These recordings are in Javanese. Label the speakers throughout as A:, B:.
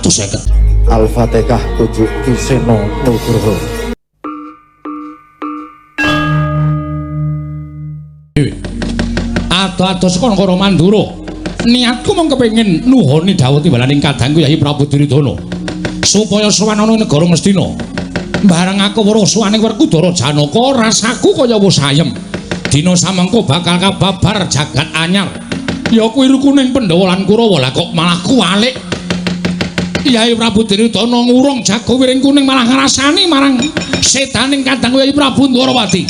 A: 150.
B: Al-Fatihah tujuk Ki Seno Nugroho.
A: Ado-ado saka negara Mandura. Niatku mung kepengin nuhoni dawuh timbalaning kadangku Yayi Prabu Duryudana supaya sowan ana ing negara Ngastina. Bareng aku weruh sowane Werkudara Janaka, rasaku kaya wis ayem. Dina samengko bakal kababar jagat anyar. Ya kuwi rukuning Pandhawa lan Kurawa, lah kok malah kuwalik. Yayi Prabu Duryudana ngurung jago wiring kuning malah ngrasani marang sedaning kadangku Yayi Prabu Ndwarawati.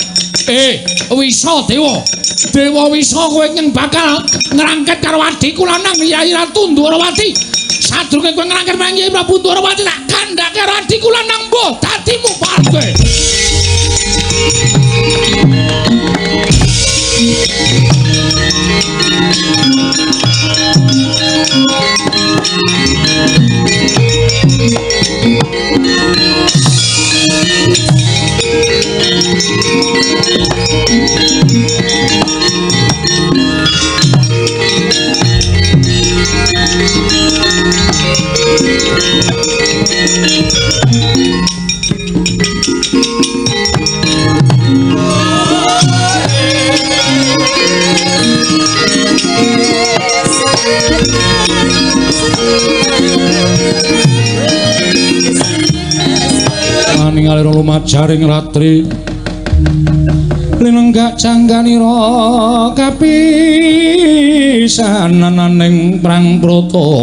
A: Wisa Dewa. Dewa Wisa kowe nyeng bakal ngrangket karo adhiku lanang Yayi Ratu Ndwarawati. Sadurunge kowe ngrangket marang Yayi Prabu Ndwarawati tak kandhake karo adhiku lanang mbuh dadimu parke. Maning alira lumajaring ratri linenggak cangganira kapisananing prang Bratayuda.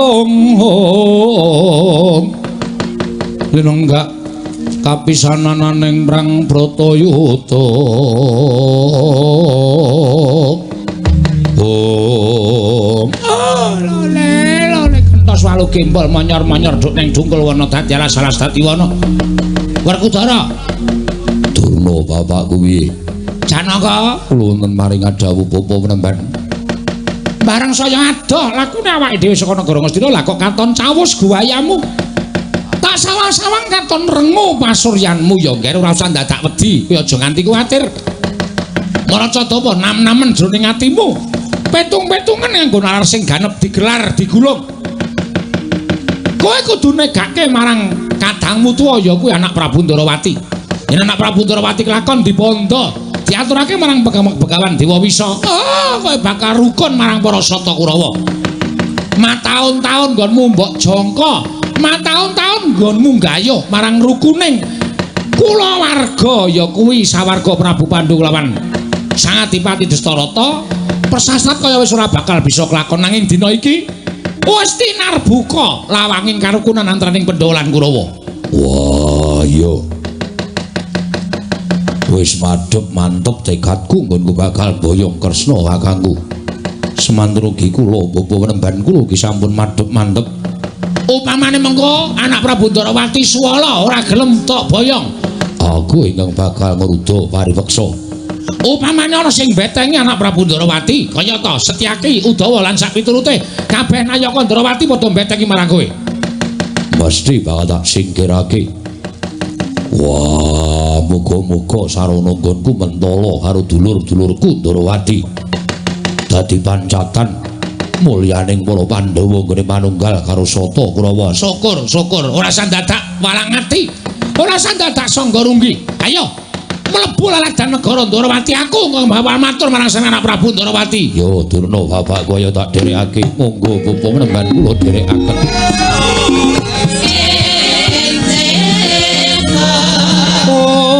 A: Om om linenggak kapisananing prang Bratayuda. Om lole lole kentos walu gembol manyor-manyor duk ning dungkul wana dadi alas alas dadi wana. Werkudara
C: Durna bapakku piye?
A: Janaka
C: kula wonten maring dawuh bapa penemban.
A: Bareng saya adoh lakune awake dhewe saka negara Ngastina lah kok katon cawus guwayamu. Tak sawang-sawang katon rengu pasuryanmu ya ngger ora usah dadak wedi, kowe aja nganti kuwatir. Maraca dapa nam-namen jroning atimu. Petung-petungan nganggo nalar sing ganep digelar digulung. Kowe kudu negake marang kadangmu tuwa ya kuwi anak Prabu Ndorowati. Yen anak Prabu Ndorowati kelakon dibondo, diaturake marang Begawan Dewa Wisa. Oh, kowe bakal rukun marang para Sata Kurawa. Mataun-taun nggonmu mbok jangka, mataun-taun nggonmu gayuh marang rukuning kulawarga ya kuwi sawarga Prabu Pandu lawan Sang Adipati Dastarata. Persasat kaya wis ora bakal bisa kelakon nanging dina iki wis tinarbuka lawanging karukunan antaraning Pandhawa lan Kurawa.
C: Wah, iya. Wis madhep mantep tekadku nggonku bakal boyong Kresna kakangku. Semantun ugi kula bapa penemban kula ugi sampun madhep mantep.
A: Upamane mengko anak Prabu Ndorowati suwala ora gelem tok boyong,
C: aku ingkang bakal ngruda paripeksa.
A: Upamane ana sing betengi anak Prabu Ndorowati kaya ta Setyaki, Udawa lan sak piturute kabeh nayaka Ndorowati padha betengi marang kowe.
C: Mesti bakal tak singkirake. Wah, muga-muga sarana nggonku mentala karo dulur-dulurku Ndorowati. Dadi pancatan mulyaning para Pandhawa nggone manunggal karo Sata Kurawa.
A: Syukur, syukur, ora usah dadak walang ati. Ora usah dadak sangga runggi. Ayo mlebu laladan negara Ndorowati aku ngbawa matur marang sang anak Prabu Ndorowati.
C: Yo Durna bapakku ayo tak dherekake. Monggo bapa menemban kula dherekaken.
D: Om.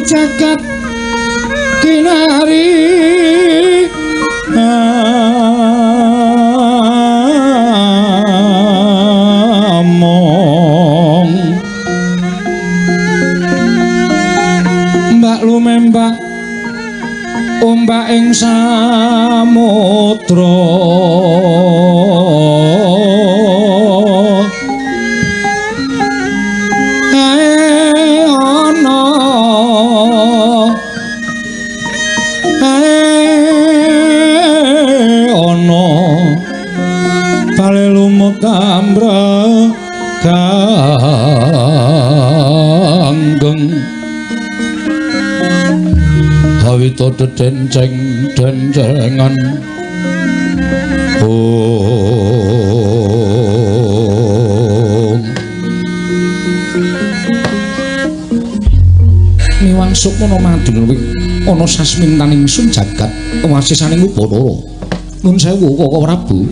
A: Jagat kinari among mbak lumembak ombak ing samudra kanggeng hawita dedenceng dencengan om miwang sukmana madunun ana sasmintaning ingsun jagat wasisaning Upanara. Nun sewu Kaka Prabu.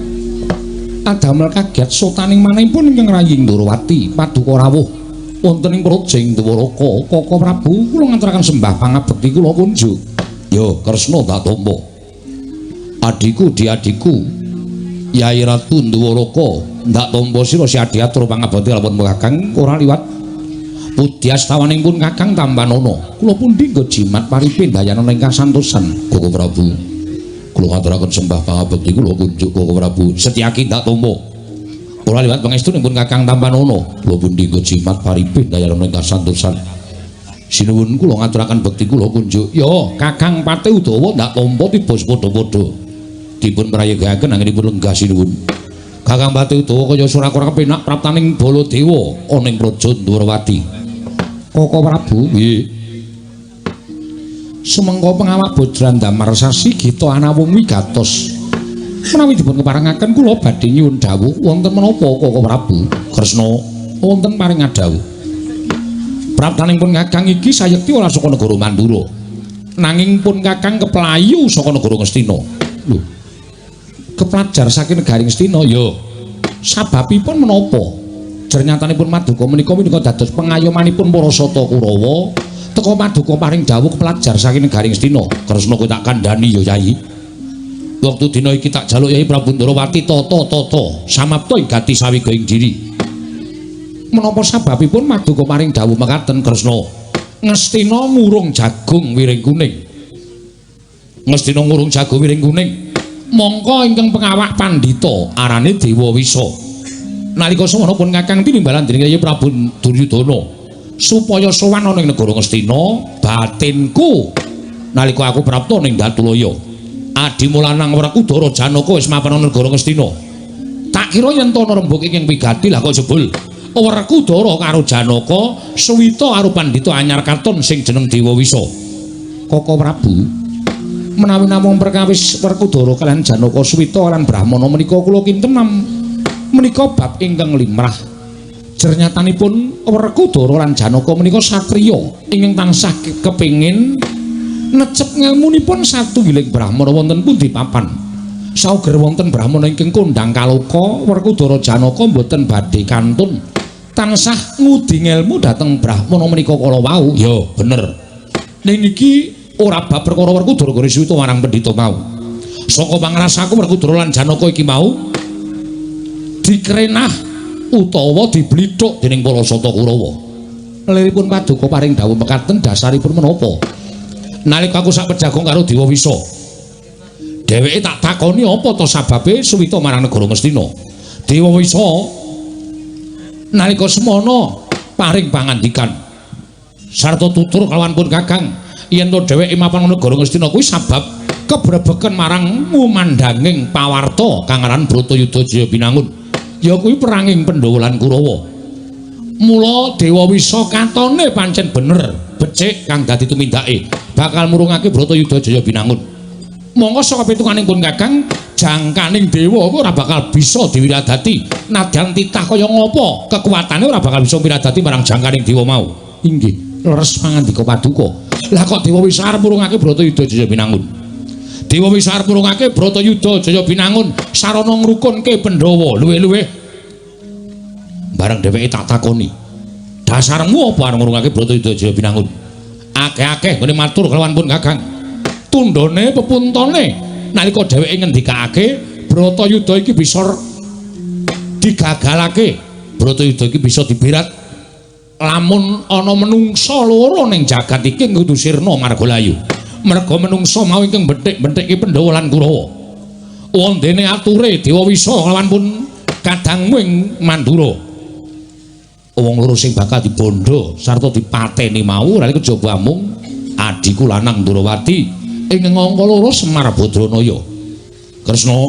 A: Adamel kaget sotaning manipun ingkang raying Ndorowati paduka rawuh wonten ing Prajing Dwaraka. Kaka Prabu kula ngaturaken sembah pangabekti kula kunjuk. Ya Kresna tak tampa. Adhiku diadhiku Yai Ratu Ndwaraka ndak tampa sira si adhi atur pangabekti lamun Kakang ora liwat pudyastawaning pun Kakang tampanana. Kula pundi nggo jimat paripe ndayana ing kasantosan Kaka Prabu. Kula ngaturaken sembah pangabekti kula kunjuk Kaka Prabu. Setyaki ndak tampa. Ora liwat pangestunipun Kakang tampanana. Kula pundi nggo jimat paripe ndayana ing kasantosan. Sinuwun kula ngaturaken bekti kula kunjuk. Ya, Kakang Patih Udawa ndak tampa tiba padha-padha. Dipun prayogakaken anggenipun lenggah sinuwun. Kakang Patih Udawa kaya ora kepenak praptaning Baladewa ana ing Praja Ndwarawati. Kaka Prabu, nggih. Sumengko pengawak Bojran Damar Sasi Gita anawung wigatos. Menawi dipun keparengaken kula badhe nyuwun dawuh wonten menapa Kaka Prabu? Kresna wonten paring adhawuh. Praptaning pun Kakang iki sayekti ora saka negara Mandura. Nanging pun Kakang keplayu saka negara Ngastina. Lho. Keplajar saking negari Ngastina ya. Sababipun menapa? Jernyatanipun Maduka menika menika dados pengayomanipun para Sata Kurawa. Teka Paduka paring dawuh kepelajar saking negari Ngastina. Kresna kowe tak kandhani ya Yai. Wektu dina iki tak jaluk Yai Prabu Ndorowati tata-tata samapta ing gati sawiga ing diri. Menapa sababipun Maduka paring dawuh mekaten Kresna? Ngastina ngurung jagung wiring kuning. Ngastina ngurung jagung wiring kuning. Mongko ingkang pengawak pandhita arane Dewa Wisa. Nalika samono pun Kakang tinimbalan dening Yai Prabu Duryudana supaya sowan ana ing negara Ngastina, batinku nalika aku prapta ning Datulaya. Adimu lanang Werkudara Janaka wis mapan ana negara Ngastina. Tak kira yen to ana rembug ingkang wigati lah kok jebul Werkudara karo Janaka suwita karo pandhita anyar katon sing jeneng Dewa Wisa. Kaka Prabu, menawi namung perkawis Werkudara kaliyan Janaka suwita lan Brahmana menika kula kinten menika bab ingkang limrah. Jernyatanipun Werkudara lan Janaka menika satriya ingkang tansah kepingin necep ngelmunipun satunggiling brahmana wonten pundi papan. Sauger wonten brahmana ingkang kondhang kaloka, Werkudara Janaka mboten badhe kantun tansah ngudi ngelmu dhateng brahmana menika kala wau. Ya bener. Ning niki ora bab perkara Werkudara gore suwita marang pendhita mau. Saka pangrasaku Werkudara lan Janaka iki mau dikrenah utawa diblithuk dening para Sata Kurawa. Liripun Paduka paring dawuh mekaten dasaripun menapa? Nalika aku sak pejagong karo Dewa Wisa, dheweke tak takoni apa to sababe suwita marang negara Ngastina. Dewa Wisa nalika semono paring pangandikan sarta tutur kalawan pun Kakang yen to dheweke mapan negara Ngastina kuwi sabab kebrebeken marang ngumandhanging pawarta kang aran Bratayuda Jaya Binangun. Ya kuwi peranging Pandhawa lan Kurawa. Mula Dewa Wisa katone pancen bener becik kang dadi tumindake bakal murungake Bratayuda Jaya Binangun. Monggo saka pitunganing pun Kakang jangkaning dewa ora bakal bisa diwiradati. Nadyan titah kaya ngapa kekuatane ora bakal bisa wiradati marang jangkaning dewa mau. Inggih, leres pangandika Paduka. Lah kok Dewa Wisa arep murungake Bratayuda Jaya Binangun? Dewa Wisa arep murungake Bratayuda Jaya Binangun sarana ngrukunke Pandhawa luwih-luwih. Bareng dheweke tak takoni, dasarmu apa arep ngurungake Bratayuda Jaya Binangun? Akeh-akeh nggone matur kelawan pun Kakang. Tundhone pepuntone nalika dheweke ngendikake Bratayuda iki bisa digagalake. Bratayuda iki bisa dibirat lamun ana menungsa loro ning jagat iki kudu sirna marga layu. Merga menungsa mau ingkang benthik-benthike Pandhawa lan Kurawa. Wondene ature Dewa Wisa kelawan pun kadangmu ing Mandura. Wong loro sing bakal dibondo sarta dipateni mau ora kejaba amung adhiku lanang Ndrawati ing angka loro Semar Badranaya. Kresna,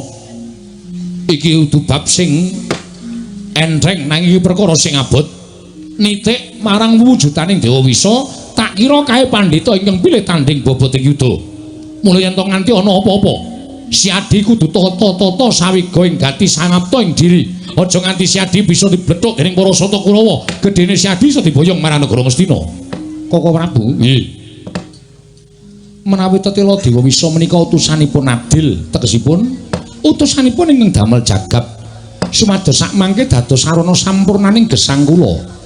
A: iki udu bab sing entheng nanging iki perkara sing abot. Nitik marang wujudaning Dewa Wisa, tak kira kae pandhita ingkang pilih tanding bobot ing yuda. Mula yen to nganti ana apa-apa, Siadi kudu tata-tata sawiga ing gati samapta ing diri. Aja nganti Siadi bisa diblethuk dening para Sata Kurawa. Gedene Siadi iso diboyong marang negara Ngastina. Koko Prabu, nggih. Menawi tetela Dewa Wisa menika utusanipun adil, tegesipun utusanipun ingkang damel jagab sumados sakmangke dados sarana sampurnaning gesang kula.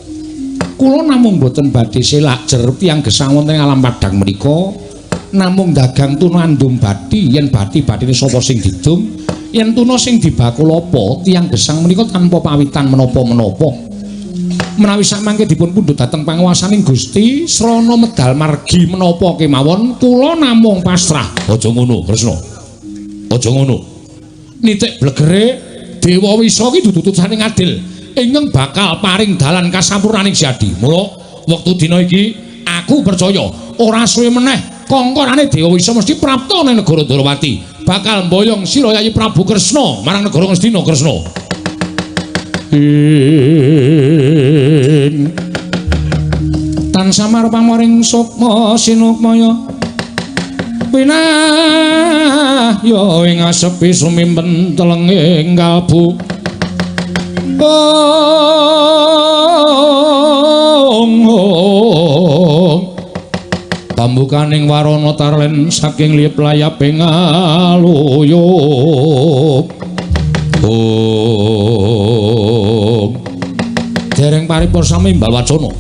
A: Kula namung boten badhe selak jer tiyang gesang wonten ing alam padhang menika namung dagang tuna andum bathi, yen bathi-bathine sapa sing didum, yen tuna sing dibakul apa, tiyang gesang menika tanpa pawitan menapa-menapa. Menawi sakmangke dipun pundhut dhateng panguwasaning Gusti srana medal margi menapa kemawon, kula namung pasrah. Aja ngono, Kresna. Aja ngono. Nitik blegere Dewa Wisa ki dudu utusane adil ingkang bakal paring dalan kasampurnaning Siadi. Mula wektu dina iki aku percaya ora suwe meneh kongkorane Dewa Wisa mesti prapta ning negara Ndrawati, bakal mboyong sira Yayi Prabu Kresna marang negara Ngastina. Kresna. Ing tansah pamoring sukma sinukmaya pinah ya ing asepi sumimpen telenging kalbu. Ong pambukaning warana tarlen saking liyep layaping aluyup. Ong dereng paripurna sami imbal wacana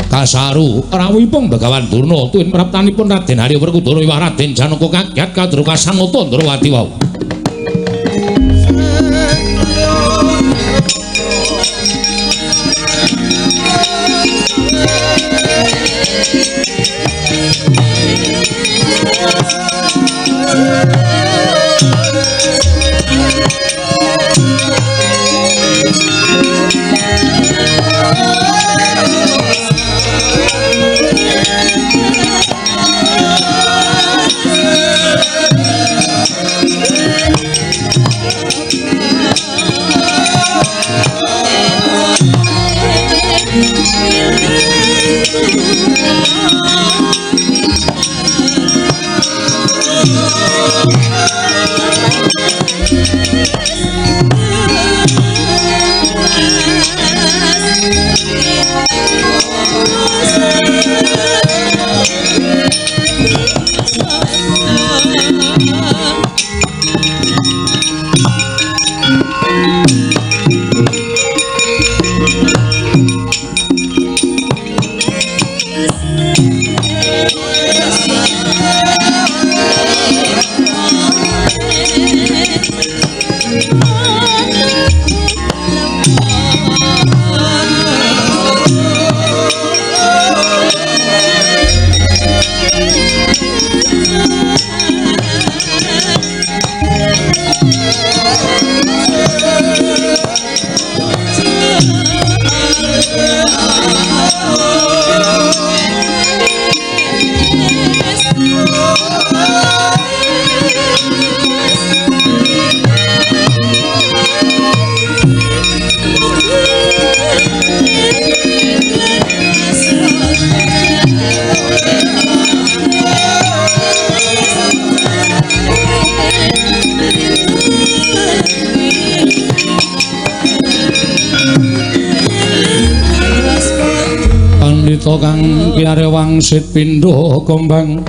A: kasaru rawuhipun Begawan Durna tuwin praptanipun Raden Arya Werkudara wiwah Raden Janaka kaget kadru kasanata Ndrawati wau. Pandhita kang piyare wangsit pindha kembang,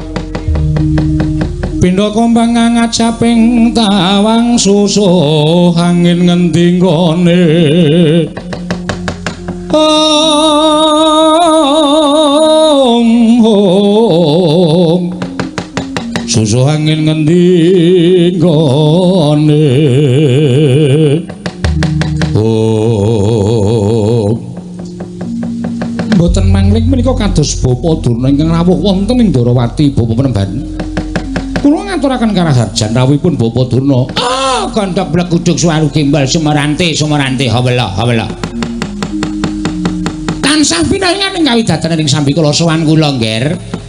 A: pindha kembang ngajaping tawang susuh angin ngendi nggone. Ong
C: Susuh angin ngendi nggone. Oh. Mboten mangling menika kados Bapa Durna ingkang rawuh wonten ing Ndorowati Bapa Penemban. Kula ngaturaken karaharjan rawuhipun Bapa Durna. Ah, gandhak blegudug suwaru gembal sumarante sumarante hawela hawela. Tansah pinaringan ing kawidadan ing sambikala sowan kula, Ngger.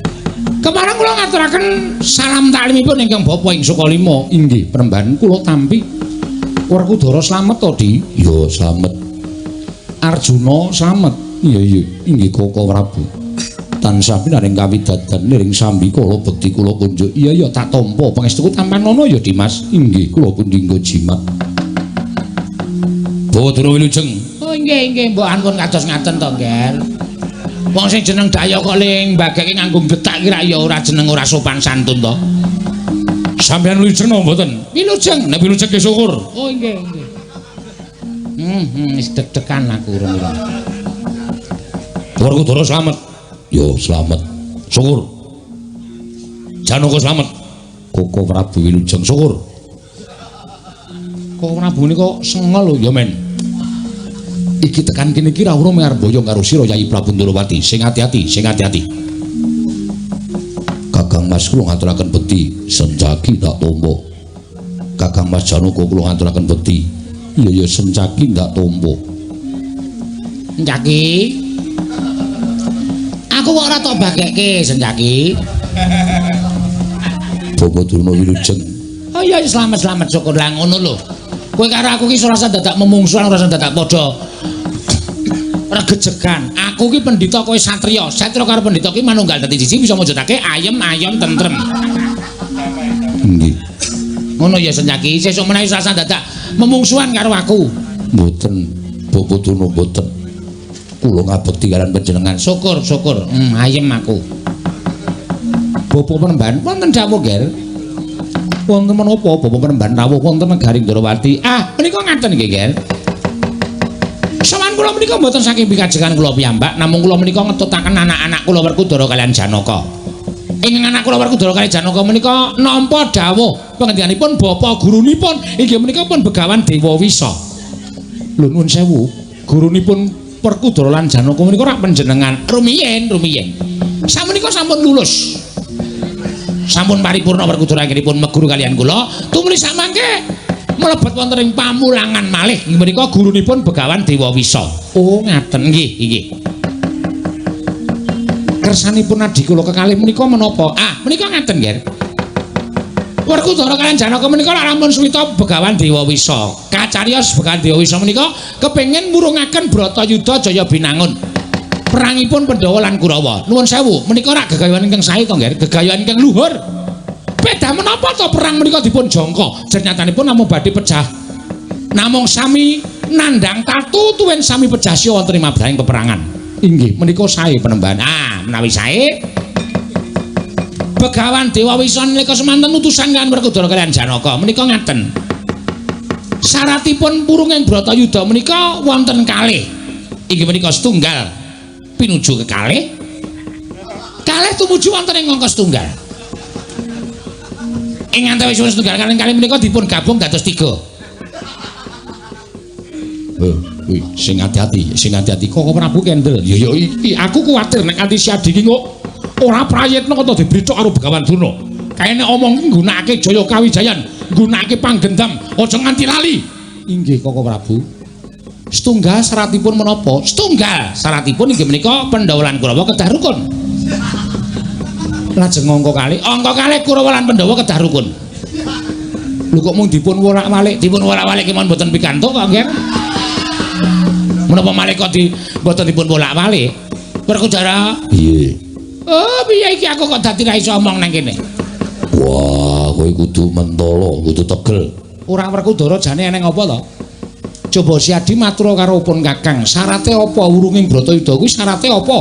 C: Kepareng kula ngaturaken salam taklimipun ingkang Bapa ing Sukalima. Inggih, Penemban kula tampi. Werkudara slamet to, Di? Ya, slamet. Arjuna slamet. Iya, iya, inggih Koko Prabu. Tansah pinaring kawidadan ing sambikala bekti kula kunjuk. Iya, iya, tak tampa pangestuku tampanana ya, Dimas. Inggih, kula pundi nggo jimat. Bawa Durna wilujeng. Oh, inggih, inggih, mbok ampun kados ngaten to, Ngger. Wong sing jeneng daya kok ling mbageke nganggo betak ki ra ya ora jeneng ora sopan santun to. Sampeyan wilujeng napa mboten? Wilujeng. Nek wilujeng ki syukur. Oh, inggih, inggih. Wis deg-degan aku urung-urung. Werkudara slamet. Yo slamet. Syukur. Janaka slamet. Koko Prabu wilujeng syukur. Koko Prabu menika sengol lho ya men. Iki tekan kene iki ra urung arep boyong karo sira Yayi Prabu Ndorowati. Sing ati-ati, sing ati-ati. Kakang Mas kula ngaturaken bekti, sencaki tak tampa. Kakang Mas Janaka kula ngaturaken bekti. Iya ya sencaki ndak tampa. Sencaki. Aku kok ora tok bagekke sencaki. Bapa Durna wilujeng. Oh iya slamet-slamet syukur lah ngono lho. Kowe karo aku ki ora usah dadak memungsuhan, ora usah dadak padha regejegan. Aku ki pendhita kowe satriya. Satriya karo pendhita ki manunggal dadi siji bisa mujudake ayem ayom tentrem. Nggih. Ngono ya Sencaki, sesuk menawi ora usah dadak memungsuhan karo aku. Mboten, Bapa Durna mboten. Kula ngabekti kalian panjenengan. Syukur, syukur. Ayem aku. Bapa Penemban wonten dawuh, Ger. Wonten menapa Bapa Penemban rawuh wonten negari Ndorowati? Ah, menika ngaten nggih, Ger. Sowan kula menika mboten saking pikajengan kula piyambak, namung kula menika ngetutaken anak-anak kula Werkudara kalian Janaka. Ing anak kula Werkudara kalian Janaka menika nampa dawuh pangendikanipun bapa gurunipun inggih menika pun Begawan Dewa Wisa. Lho nuwun sewu, gurunipun Werkudara lan Janaka menika rak panjenengan rumiyin, rumiyin. Samenika sampun lulus. Sampun paripurna Werkudara anggenipun meguru kalian kula, tumuli samangke mlebet wonten ing pamulangan malih inggih menika gurunipun Begawan Dewa Wisa. Oh, ngaten nggih, nggih. Kersanipun adhi kula kekalih menika menapa? Ah, menika ngaten, Nger. Werkudara kalian Janaka menika lak rampun suwita Begawan Dewa Wisa. Kacariyos Begawan Dewa Wisa menika kepengin murungaken Bratayuda Jaya Binangun. Perangipun Pandhawa lan Kurawa. Nuwun sewu, menika rak gegayuhan ingkang sae to, Ngger? Gegayuhan ingkang luhur. Beda menapa to perang menika dipun jangka? Jernyatanipun namung badhe pejah. Namung sami nandhang tatu tuwin sami pejah siya wonten ing mabrahing peperangan. Inggih, menika sae Penemban. Ah, menawi sae Begawan Dewa Wisa nalika semanten utusan kalian Werkudara kalian Janaka menika ngaten. Syaratipun purunging Bratayuda menika wonten kalih. Inggih menika setunggal pinuju kekalih. Kalih tumuju wonten ing angka setunggal. Ing antawisipun setunggal kaliyan kalih menika dipun gabung dados 3. Kuwi sing ati-ati, sing ati-ati Koko Prabu kendel. Ya ya iki aku kuwatir nek nganti Siadi iki kok ora prayitna to dibrithok karo Begawan Durna. Kae nek omong ki nggunakake Jaya Kawijayan, nggunakake panggendam, aja nganti lali. Inggih Koko Prabu. Setunggal syaratipun menapa? Setunggal syaratipun inggih menika Pandhawa lan Kurawa kedah rukun. Lajeng angka kalih, angka kalih Kurawa lan Pandhawa kedah rukun. Lho kok mung dipun wolak-walik, dipun wolak-walik kemawon mboten pikantuk kok, Nggih. Menapa malih kok di mboten dipun wolak-walik? Werkudara,
A: Piye?
C: Oh, piye iki aku kok dadi ra iso omong nang kene?
A: Wah, kowe kudu mentolo, kudu tegel.
C: Ora Werkudara jane eneng apa to? Coba Siadi matur karo pun Kakang, syarate apa wurunging Bratayuda kuwi syarate apa?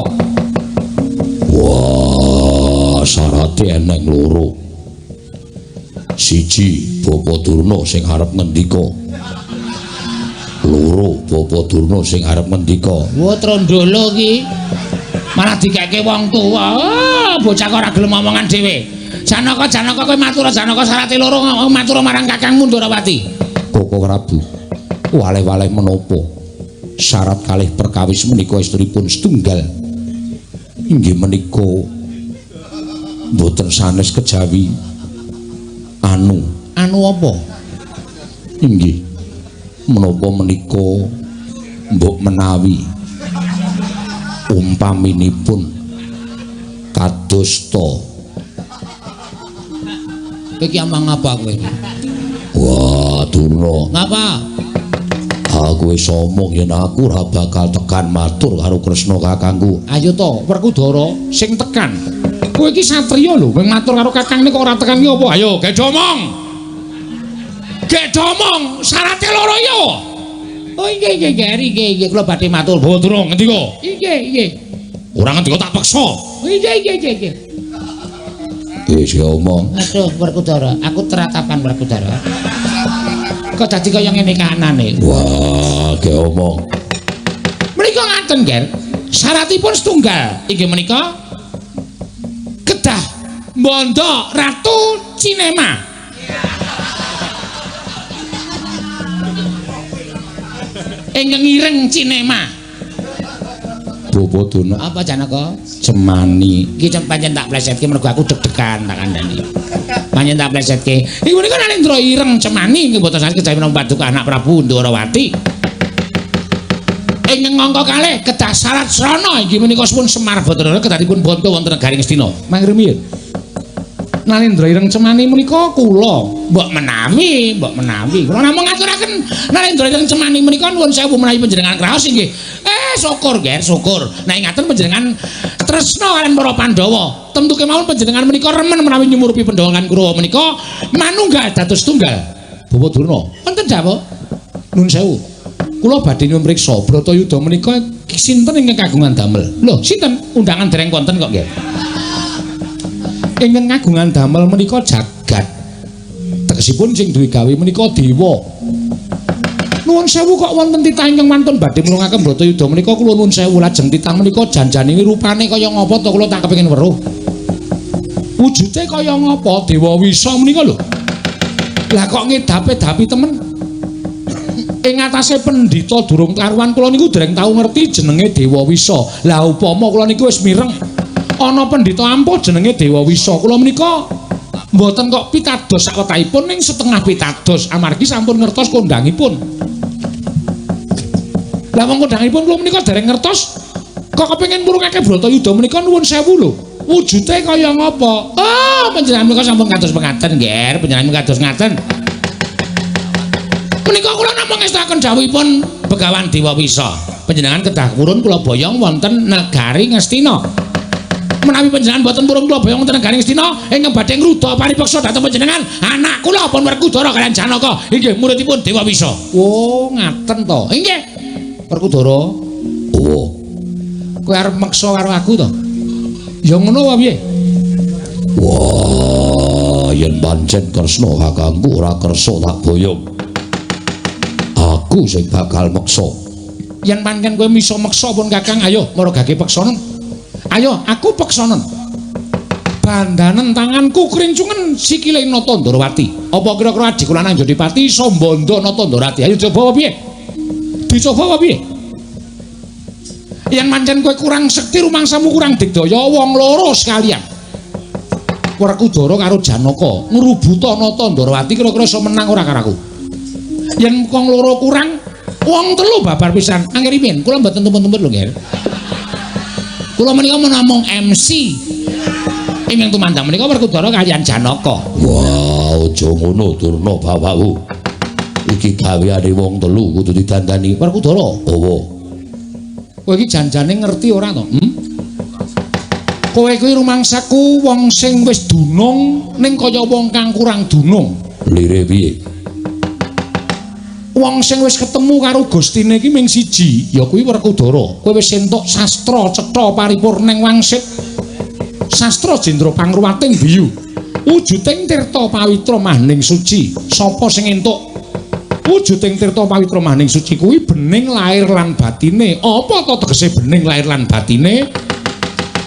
A: Wah, syarate eneng loro. Siji, Bapa Durna sing arep ngendika. Loro, Bapa Durna sing arep ngendika.
C: Wah, trondolo iki. Malah dikeke wong tuwa. Ah, bocah kok ora gelem omongan dhewe. Janaka, Janaka kowe matur Janaka syarate loro matur marang kakangmu Ndorowati.
A: Koko Prabu, waleh-waleh menapa syarat kalih perkawis menika estunipun setunggal inggih menika mboten sanes kejawi anu.
C: Anu apa?
A: Inggih menapa menika mbok menawi umpaminipun kadosta.
C: Kowe iki amang apa kowe iki?
A: Wah, Durna.
C: Ngapa?
A: Aku wis omong yen aku ora bakal tekan matur karo Kresna kakangku.
C: Ayo to, Werkudara
A: sing tekan. Kowe iki satriya lho, kowe matur karo kakangne kok ora tekan ki apa? Ayo, gedhe omong. Gedhe omong, syarate loro ya.
C: Oh inggih inggih inggih inggih inggih kula badhe matur.
A: Bawa durung ngendika?
C: Inggih inggih.
A: Ora ngendika tak peksa.
C: Inggih inggih inggih inggih.
A: Wis omong.
C: Aduh Werkudara, aku teratapan Werkudara. Kok dadi kaya ngene kahanane?
A: Wah, ge omong.
C: Menika ngaten, Ger. Syaratipun setunggal, inggih menika kedah mbondo Ratu Cinema. Ingkang ireng Cinema.
A: Bapak Durna.
C: Apa Janaka?
A: Cemani.
C: Iki pancen tak plesetke mergo aku deg-degan tak kandhani. Pancen tak plesetke. Iku menika Nalendra ireng Cemani inggih boten sanes kejawi menapa paduka anak Prabu Ndorowati. Ingkang angka kalih kedah syarat srana inggih menika suwun Semar Bathara kedahipun bonto wonten negari Ngastina.
A: Mangke rumiyin. Nalendra ireng Cemani menika kula
C: mbok menawi, mbok menawi. Kula namung ngaturaken Nalendra ireng Cemani menika nuwun sewu menawi panjenengan kraos inggih. Syukur Ger, syukur. Nek ngaten panjenengan tresna kaliyan para Pandhawa. Tentu kemawon panjenengan menika remen menawi nyumurupi Pandhawa lan Kurawa menika manunggal dados tunggal.
A: Bapak Durna,
C: wonten dawuh.
A: Nuwun sewu. Kula badhe nyuwun priksa Bratayuda menika sinten ingkang kagungan damel?
C: Lho, sinten? Undangan dereng wonten kok, Ger.
A: Ingkang kagungan damel menika jagat. Tegesipun sing duwe gawe menika dewa. Nuwun sewu kok wonten titah ingkang wantun badhe mulungaken Bratayuda menika kula nuwun sewu lajeng titah menika janjane rupane kaya ngapa to kula tak kepengin weruh. Wujude kaya ngapa Dewa Wisa menika lho. Lah kok ngedape-dapi temen. Ing atase pendhita durung karuan kula niku dereng tau ngerti jenenge Dewa Wisa. Lah upama kula niku wis mireng ana pendhita ampuh jenenge Dewa Wisa. Kula menika mboten kok pitados sakwetahipun ning setengah pitados amargi sampun ngertos kondangipun. Lah wong kondangipun kula menika dereng ngertos kok kepengin murungake Bratayuda menika nuwun sewu lho. Wujude kaya ngapa? Oh, panjenengan menika sampun kados pengaten, Ger. Panjenengan kados ngaten. Menika kula namung ngestakaken dawuhipun Begawan Dewa Wisa. Panjenengan kedah purun kula boyong wonten negari Ngastina. Menawi panjenengan boten purun kula boyong wonten negari Ngastina ingkang badhe ngruda paripeksa dhateng panjenengan anak kula pun Werkudara kaliyan Janaka inggih muridipun Dewa Wisa. Oh, ngaten to. Inggih. Werkudara. Oh.
C: Kowe arep meksa karo aku to? Ya ngono wae piye?
A: Wah, yen pancen Kresna kakangku ora kersa tak boyong. Aku sing bakal meksa.
C: Yen pancen kowe iso meksa pun kakang, ayo maragake peksanen. Ayo, aku peksanen. Bandanen tanganku krincungen sikile Nata Ndorowati. Apa kira-kira adhiku lanang Jodipati iso mbondo Nata Ndorowati? Ayo coba apa piye? Dicoba apa piye? Yen pancen kowe kurang sekti rumangsamu kurang digdaya wong loro sekalian. Werkudara karo Janaka ngrubuta Nata Ndorowati kira-kira iso menang ora karo aku? Yen wong loro kurang, wong telu babar pisan. Angger piye? Kula mboten tumpun-tumpun lho, Nger. Kula menika namung MC. Ingkang tumandang menika Werkudara kaliyan Janaka.
A: Wah, aja ngono Durna bapakku. Iki gaweane wong telu kudu didandani.
C: Werkudara.
A: Owo.
C: Kowe iki janjane ngerti ora to? Hmm? Kowe kuwi rumangsaku wong sing wis dunung ning kaya wong kang kurang dunung.
A: Lire piye?
C: Wong sing wis ketemu karo Gustine iki ming siji, ya kuwi Werkudara. Kowe wis entuk sastra cetha paripurning wangsit. Sastra jendra pangruwating biyu. Wujuding tirta pawitra mahning suci. Sapa sing entuk wujuding tirta pawitra mahning suci kuwi bening lahir lan batine. Apa to tegese bening lahir lan batine?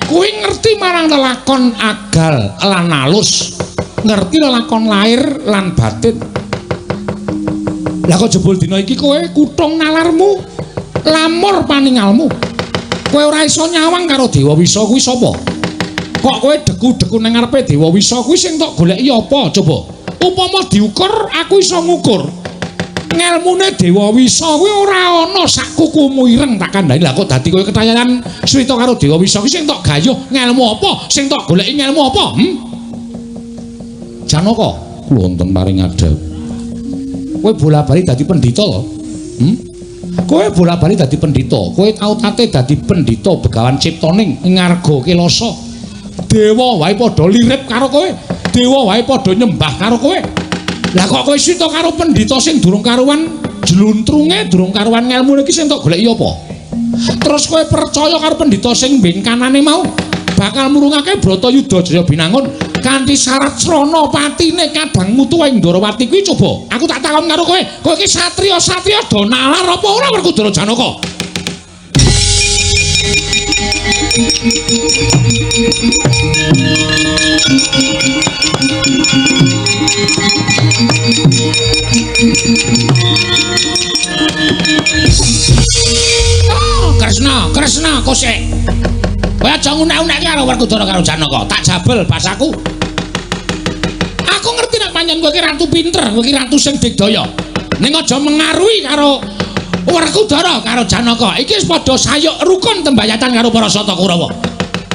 A: Kuwi ngerti marang lelakon agal lan alus, ngerti lelakon lahir lan batin. Lah kok jebul dina iki kowe kutung nalarmu, lamur paningalmu. Kowe ora iso nyawang karo Dewa Wisa kuwi sapa? Kok kowe deku-deku nang ngarepe Dewa Wisa kuwi sing tok goleki apa coba? Upama diukur aku iso ngukur. Ngelmune Dewa Wisa kuwi ora ana sak kukumu ireng tak kandhani. Lah kok dadi kowe ketayanan crita karo Dewa Wisa kuwi sing tok gayuh ngelmu apa? Sing tok goleki ngelmu apa? Janaka, kula wonten paring adhep. Kowe bola-bali dadi pendhita lho. Kowe bola-bali dadi pendhita. Kowe tau tate dadi pendhita Begawan Ciptaning ngarga Kelasa. Dewa wae padha lirip karo kowe. Dewa wae padha nyembah karo kowe. Lah kok kowe sita karo pendhita sing durung karuan jluntrunge, durung karuan ngelmune iki sing tok goleki apa? Terus kowe percaya karo pendhita sing bengkanane mau bakal murungake Bratayuda Jaya Binangun kanthi syarat srana patine kadang mutu ing Ndorowati kuwi coba. Aku tak takon karo kowe, kowe iki satriya-satriya do nalar apa ora Werkudara Janaka? Oh, Kresna, Kresna kosek. Kowe aja ngunek-unekke karo Werkudara karo Janaka. Tak jabel basaku. Aku ngerti nek pancen kowe iki ratu pinter, kowe iki ratu sing digdaya. Ning aja mengaruhi karo Werkudara karo Janaka. Iki wis padha sayuk rukun tembayatan karo para Sata Kurawa.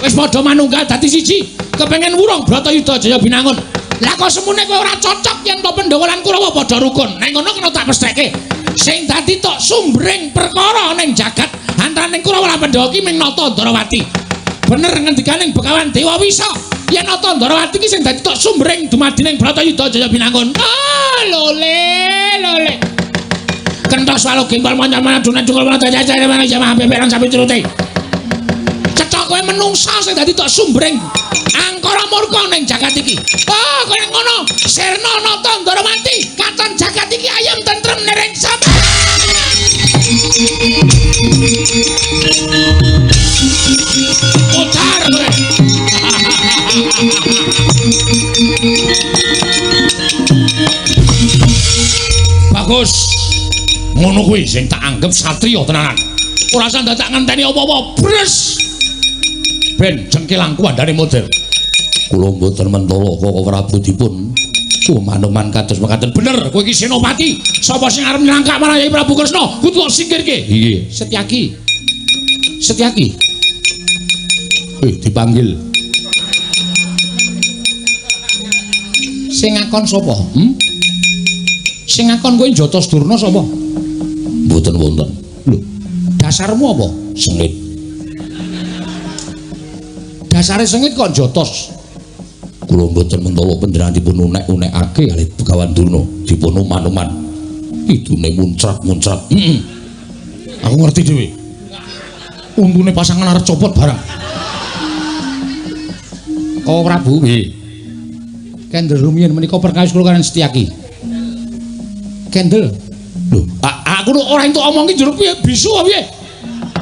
A: Wis padha manunggal dadi siji, kepengen wurung Bratayuda Jaya Binangun. Lah kok semune kowe ora cocok yen to Pandhawa lan Kurawa padha rukun. Ning ngono kena tak pestheke. Sing dadi tok sumbering perkara ning jagat antaraning Kurawa lan Pandhawa ki ming Nata Ndorowati. Bener ngendikaning Begawan Dewa Wisa yen Nata Ndorowati ki sing dadi tok sumbering dumadining Bratayuda Jaya Binangun. Ah, lole, lole. Kentos walu gempal monyok adunan cungkul mana jajar mana jamaah beberan sapi turute. Cecok kowe menungsa sing dadi tok sumbering angkara murka ning jagat iki. Oh, kowe ngono. Sirna Nata Ndorowati, katon jagat iki ayem tentrem nereng sapa. Putar kowe. Bagus. Ngono kuwi sing tak anggap satriya tenanan. Ora usah dadak ngenteni apa-apa. Bres. Ben jengkelangku andane model. Kula mboten mentala Koko Prabu dipun kumanuman kados mekaten. Bener, kowe iki senopati. Sapa sing arep nylangkak marang Yai Prabu Kresna? Kudu tak singkirke. Iya, Setyaki. Setyaki. Dipanggil. Sing ngakon sapa? Sing ngakon kowe njotos Durna sapa? Mboten wonten. Lho, dasarmu apa? Sengit. Dasare sengit kok njotos. Kula mboten mentala panjenengan dipun unek-unekake kalih Begawan Durna, dipun uman-uman. Idune muncrat-muncrat. Aku ngerti dhewe. Untune pasangan arep copot barang. Koko Prabu, nggih. Kendel rumiyin menika perkawis kula kaliyan Setyaki. Kendel. Lho, aku ora entuk omong ki njur piye bisu apa piye?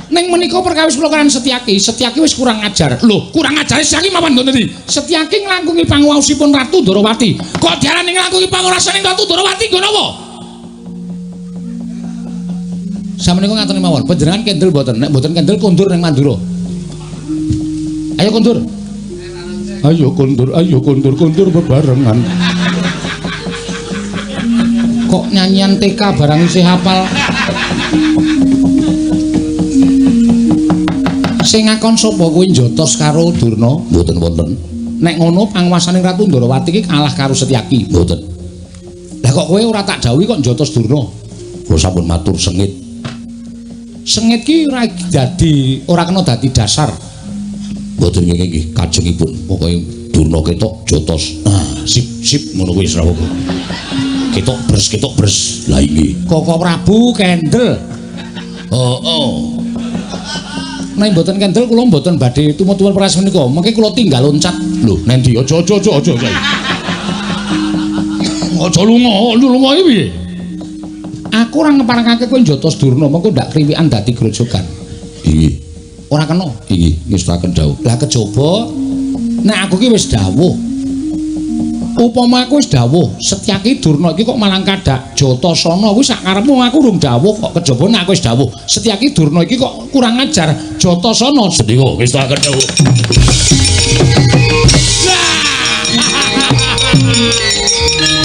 A: Ning menika perkawis kula kaliyan Setyaki, Setyaki wis kurang ajar. Lho, kurang ajare Setyaki mawon nggon endi? Setyaki nglangkungi panguwaosipun Ratu Ndorowati. Kok diarani nglangkungi panguwaosaning Ratu Ndorowati nggon apa? Samenika ngaten mawon, panjenengan kendel mboten? Nek mboten kendel kondur ning Mandura. Ayo kondur. Ayo kondur, ayo kondur, kondur bebarengan. Kok nyanyian TK barang isih hafal. Sing ngakon sapa kuwi njotos karo Durna? Mboten wonten. Nek ngono panguwasaning Ratu Ndorowati iki kalah karo Setyaki. Mboten. Lah kok kowe ora tak dawuhi kok njotos Durna? Kula sampun matur sengit. Sengit ki ora dadi, ora kena dadi dasar. Mboten nggih nggih kajengipun. Pokoke Durna ketok jotos. Ah, sip sip ngono kuwi srawuh. Ketok bres ketok bres. Lah iki Koko Prabu kendel. Heeh. Nek mboten kendel kula mboten badhe tumut-tumut peras menika. Mengke kula tinggal loncat. Lho, nendi? Aja aja aja aja. Aja lunga, lunga iki piye? Aku ora ngeparengake kowe njotos Durna, mengko ndak kriwikan dadi grojogan. Nggih. Ora kena. Inggih, ngestakaken dawuh. Lah kejaba nek aku ki wis dawuh. Upama aku wis dawuh, Setyaki Durna iki kok malang kadak Jatasana kuwi sak karepmu aku urung dawuh kok kejaba nek aku wis dawuh. Setyaki Durna iki kok kurang ajar Jatasana. Sendika ngestakaken dawuh.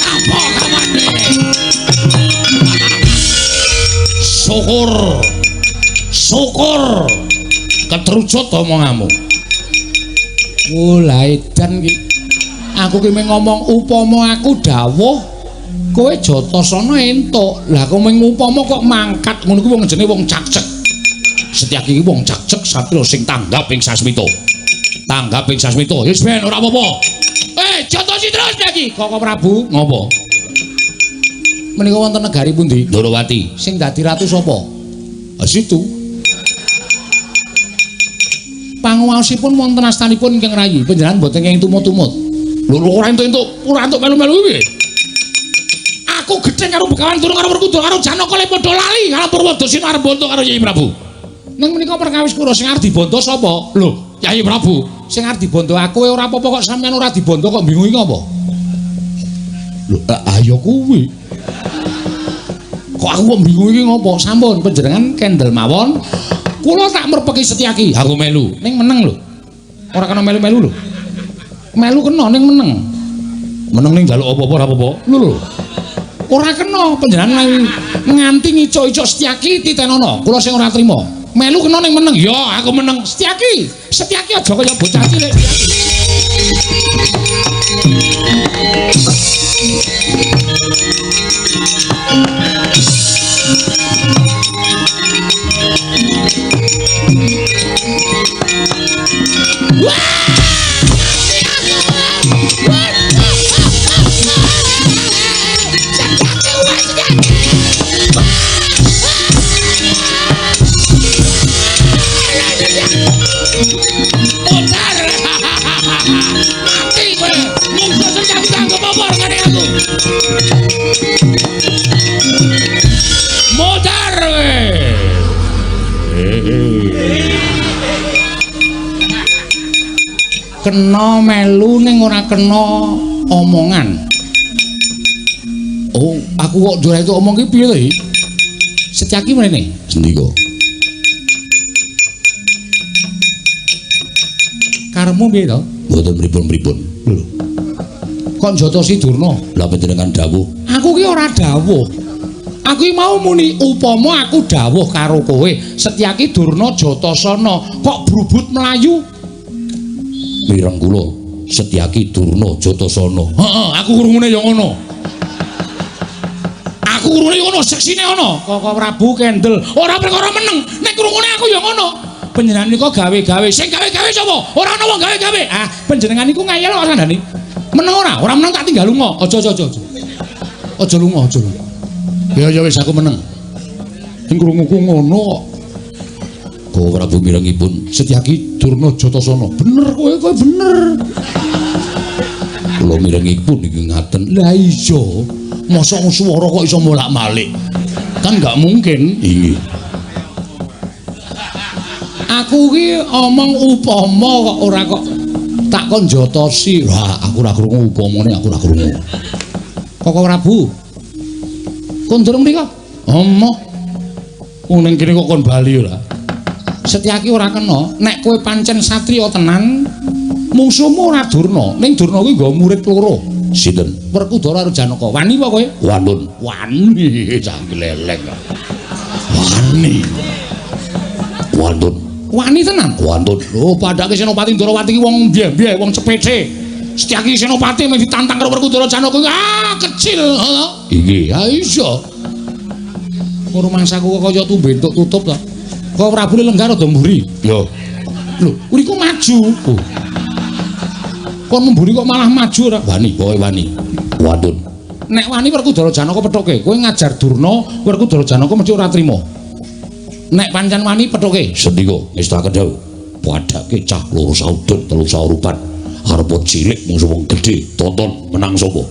A: Apa kawane? Syukur. Syukur. Ketrucut omonganmu. Oh, lah edan iki. Aku ki mung ngomong upama aku dawuh kowe Jatasana entuk. Lah kowe mung upama kok mangkat ngono kuwi wong jenenge wong cakcek. Setyaki iki wong cakcek satriya sing tanggap ing sasmita. Tanggap ing sasmita. Wis ben ora apa-apa. Jatosi terus lagi. Koko Prabu ngopo? Menika wonten negari pundi? Ndorowati. Sing dadi ratu sapa? Ah situ. Panguwaosipun wonten astanipun ingkang rayi. Panjenengan mboten kenging tumut-tumut. Lho ora entuk-entuk, ora entuk melu-melu piye? Aku gething karo Begawan Durung karo Werkudara karo Janaka le padha lali karo Purwadasena arep bonto karo Yai Prabu. Ning menika perkawis kura sing arep dibondo sapa? Lho, Yai Prabu. Sing arep dibondo aku ora apa-apa kok sampean ora dibondo kok bingung iki apa? Lho, ayo kuwi. Kok aku kok bingung iki ngopo? Sampun panjenengan kendel mawon. Kula tak merpeki Setyaki. Aku melu. Ning meneng lho. Ora kena melu-melu lho. Melu kena ning meneng. Meneng ning njaluk apa-apa ora apa-apa. Lho lho. Ora kena panjenengan nganti ngicuk-icuk Setyaki titenono. Kula sing ora trima. Melu kena ning meneng. Ya, aku meneng. Setyaki. Setyaki aja kaya bocah cilik Setyaki. Wah! Mati kowe. Munggo Setyaki kanggo popor ngene aku. Modar kowe. Kena melu ning ora kena omongan. Oh, aku kok ora itu omong ki piye to iki? Setyaki mrene. Sendika. Karepmu piye to? Mboten pripun-pripun. Lho. Kok njotosi Durna? Lah panjenengan dawuh. Aku ki ora dawuh. Aku ki mau muni upama aku dawuh karo kowe, Setyaki Durna Jatasana kok brubut mlayu. Mireng kula Setyaki Durna Jatasana. Heeh, aku krungune ya ngono. Aku krungune ngono, seksine ana. Koko Prabu kendel. Ora perkara meneng, nek krungune aku ya ngono. Panjenengan nika gawe-gawe. Sing gawe-gawe sapa? Ora ana wong gawe-gawe. Ah, panjenengan niku ngayal kok sandane. Meneng ora? Ora meneng tak tinggal lunga. Aja aja aja. Aja lunga, aja lunga. Ya ya wis aku meneng. Sing krunguku ngono kok. Koko Prabu mirengipun Setyaki Durna Jatasana. Bener kowe, kowe bener. Kula mirengipun iki ngaten. Lah iya. Mosok swara kok iso molak-malik. Kan gak mungkin. Inggih. Aku ki omong upama kok ora kok tak kon jotosi. Wah, aku ora krungu upamane, aku ora krungu. Koko Prabu. Kondur mriko. Omoh. Wong ning kene kok kon bali ora. Setyaki ora kena. Nek kowe pancen satriya tenan, mungsuhmu ora Durna. Ning Durna kuwi nggo murid loro. Sinten? Werkudara karo Janaka. Wani apa kowe? Wanun. Wani, cah gleleng. Wani. Wantun. Wani tenan. Wantun. Lho, padake Senopati Ndorowati ki wong mbyeh-mbyeh, wong cepece. Setyaki Senopati mung ditantang karo Werkudara Janaka kuwi ah kecil, heeh. Inggih, ha iya. Rumangsaku kok kaya tumbe entuk tutup to. Kok Prabu lenggah rada mburi. Lho. Lho, uriku maju. Oh. Kon mburi kok malah maju ora? Wani, pokoke wani. Wantun. Nek wani Werkudara Janaka pethuke, kowe ngajar Durna, Werkudara Janaka mesti ora trima. Nek pancen wani pethuke, sendika ngestakaken dawuh. Padake cah loro saudon telu saurupan. Arep cilik mungsuh wong gedhe, tonton menang sapa?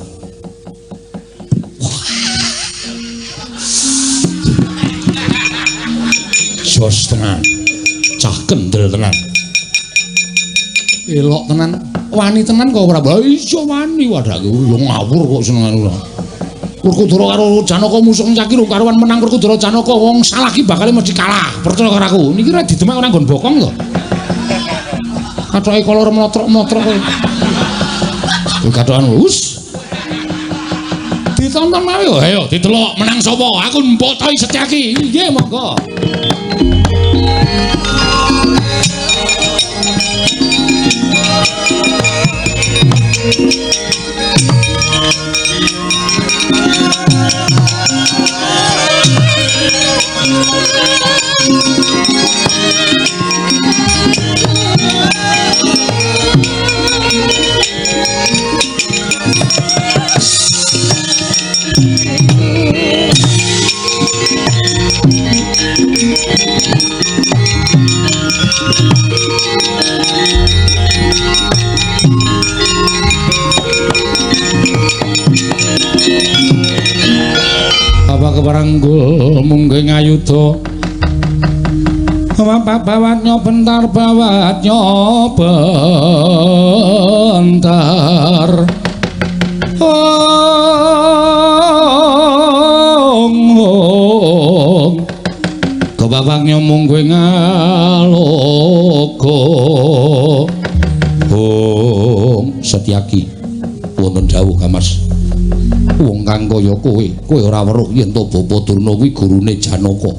A: Jos tenan. Cah Wah, kendel tenan. Elok tenan. Wani tenan kok Prabu. Iya wani wadahku. Ya ngawur kok senengane ora. Werkudara karo Janaka musuh Setyaki rung karuan menang Werkudara Janaka wong salah ki bakal mesti kalah. Percaya karo aku. Niki ora didemek ora nggon bokong to. Kathoke kolor mlotrok-mlotrok kowe. Kathokan wus. Ditonton mawon yo. Ayo didelok menang sapa? Aku mbotoi Setyaki. Nggih monggo. Bapak keparanggul munggih ngayuda. Bapak bawatnya bentar bawatnya bentar. Ong ong. Kebabaknya munggih ngaloka. Ong Setyaki wonten dawuh Kamas. Wong kang kaya kowe, kowe ora weruh yen to Bapa Durna kuwi gurune Janaka.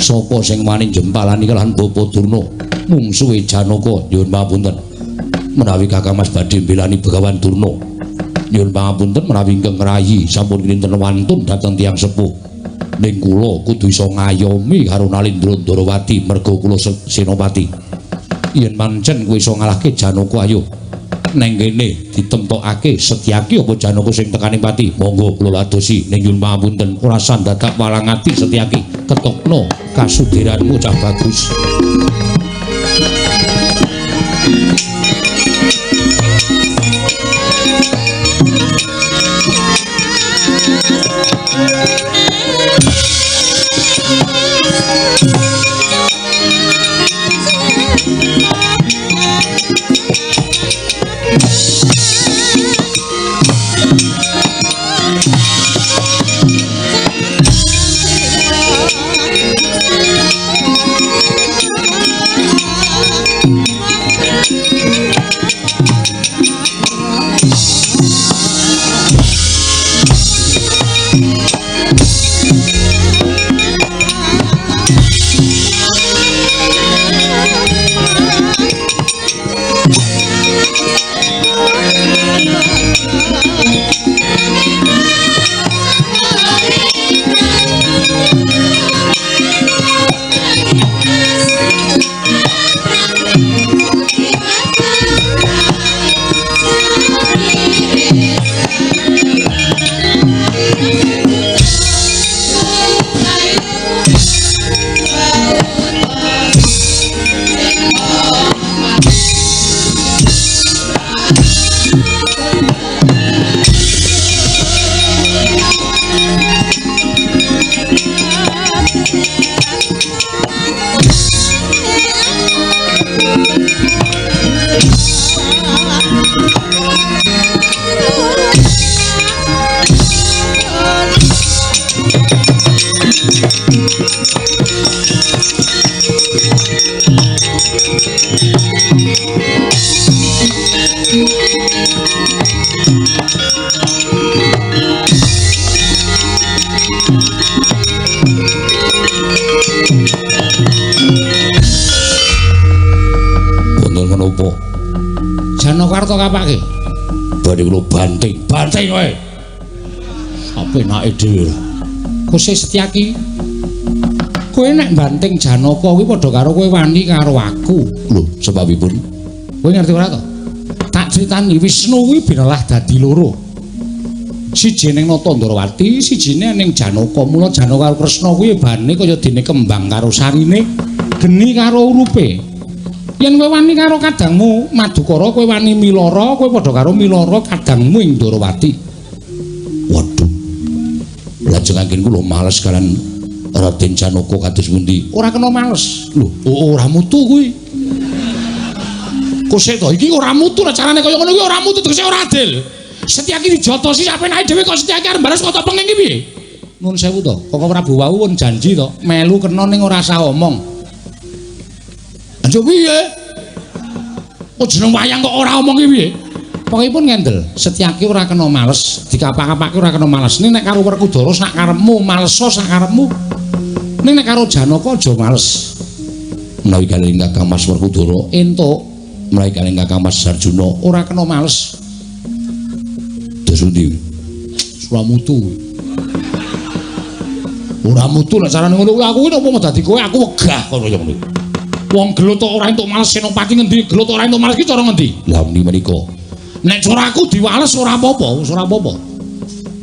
A: Sapa sing wani jempalani kalahan Bapa Durna, mungsuhe Janaka? Nyuwun pangapunten. Menawi Kakang Mas badhe mbelani Begawan Durna. Nyuwun pangapunten menawi ingkang ngrayi sampun kinten wantun dhateng tiyang sepuh. Ning kula kudu iso ngayomi karo Nalindra Ndorowati merga kula senopati. Yen pancen kowe iso ngalahke Janaka ayo. Neng kene ditemtokake Setyaki apa Janaka sing tekaning pati. Monggo kula ladosi ning nyuwun pangapunten ora sandadak walang ati Setyaki. Ketokno kasudiranmu cah bagus. Janakarta kapake? Badhe kula banting, banting kowe. Apenake dhewe ora. Kose Setyaki. Kowe nek banting Janaka kuwi padha karo kowe wani karo aku. Lho, sebabipun? Kowe ngerti ora to? Tak critani Wisnu kuwi binelah dadi loro. Siji ning Nata Ndrawati, sijine ning Janaka. Mula Janaka karo Kresna kuwi bane kaya dene kembang karo sarine, geni karo urupe. Yen kowe wani karo kadangmu Madukara, kowe wani milara, kowe padha karo milara kadangmu ing Ndrawati. Waduh. Lajeng anggen kula males kalian Raden Janaka kados pundi? Ora kena males. Lho, ora mutu kuwi. Kosek to iki ora mutu lah carane kaya ngono kuwi ora mutu tegese ora adil. Setyaki dijotosi sapenake dhewe kok Setyaki arep bales kok penging iki piye? Nuwun sewu to, Koko Prabu wau pun janji to, melu kena ning ora usah omong. Anjuk piye? Oh jeneng wayang kok ora omong iki piye? Pokokipun ngendel, Setyaki ora kena males, dikapak-kapake ora kena males. Ning nek karo Werkudara sak karepmu, maleso sak karepmu. Ning nek karo Janaka aja males. Menawi kaliyan Kakang Mas Werkudara entuk, menawi kaliyan Kakang Mas Arjuna ora kena males. Dos pundi? Ora mutu. Ora mutu nek carane ngono kuwi aku ki napa dadi kowe aku wegah kono kaya ngono. Wong gelut kok ora entuk males Senopati ngendi, gelut ora entuk males ki cara ngendi? Lah muni menika. Nek cara aku diwales ora apa-apa, wis ora apa-apa.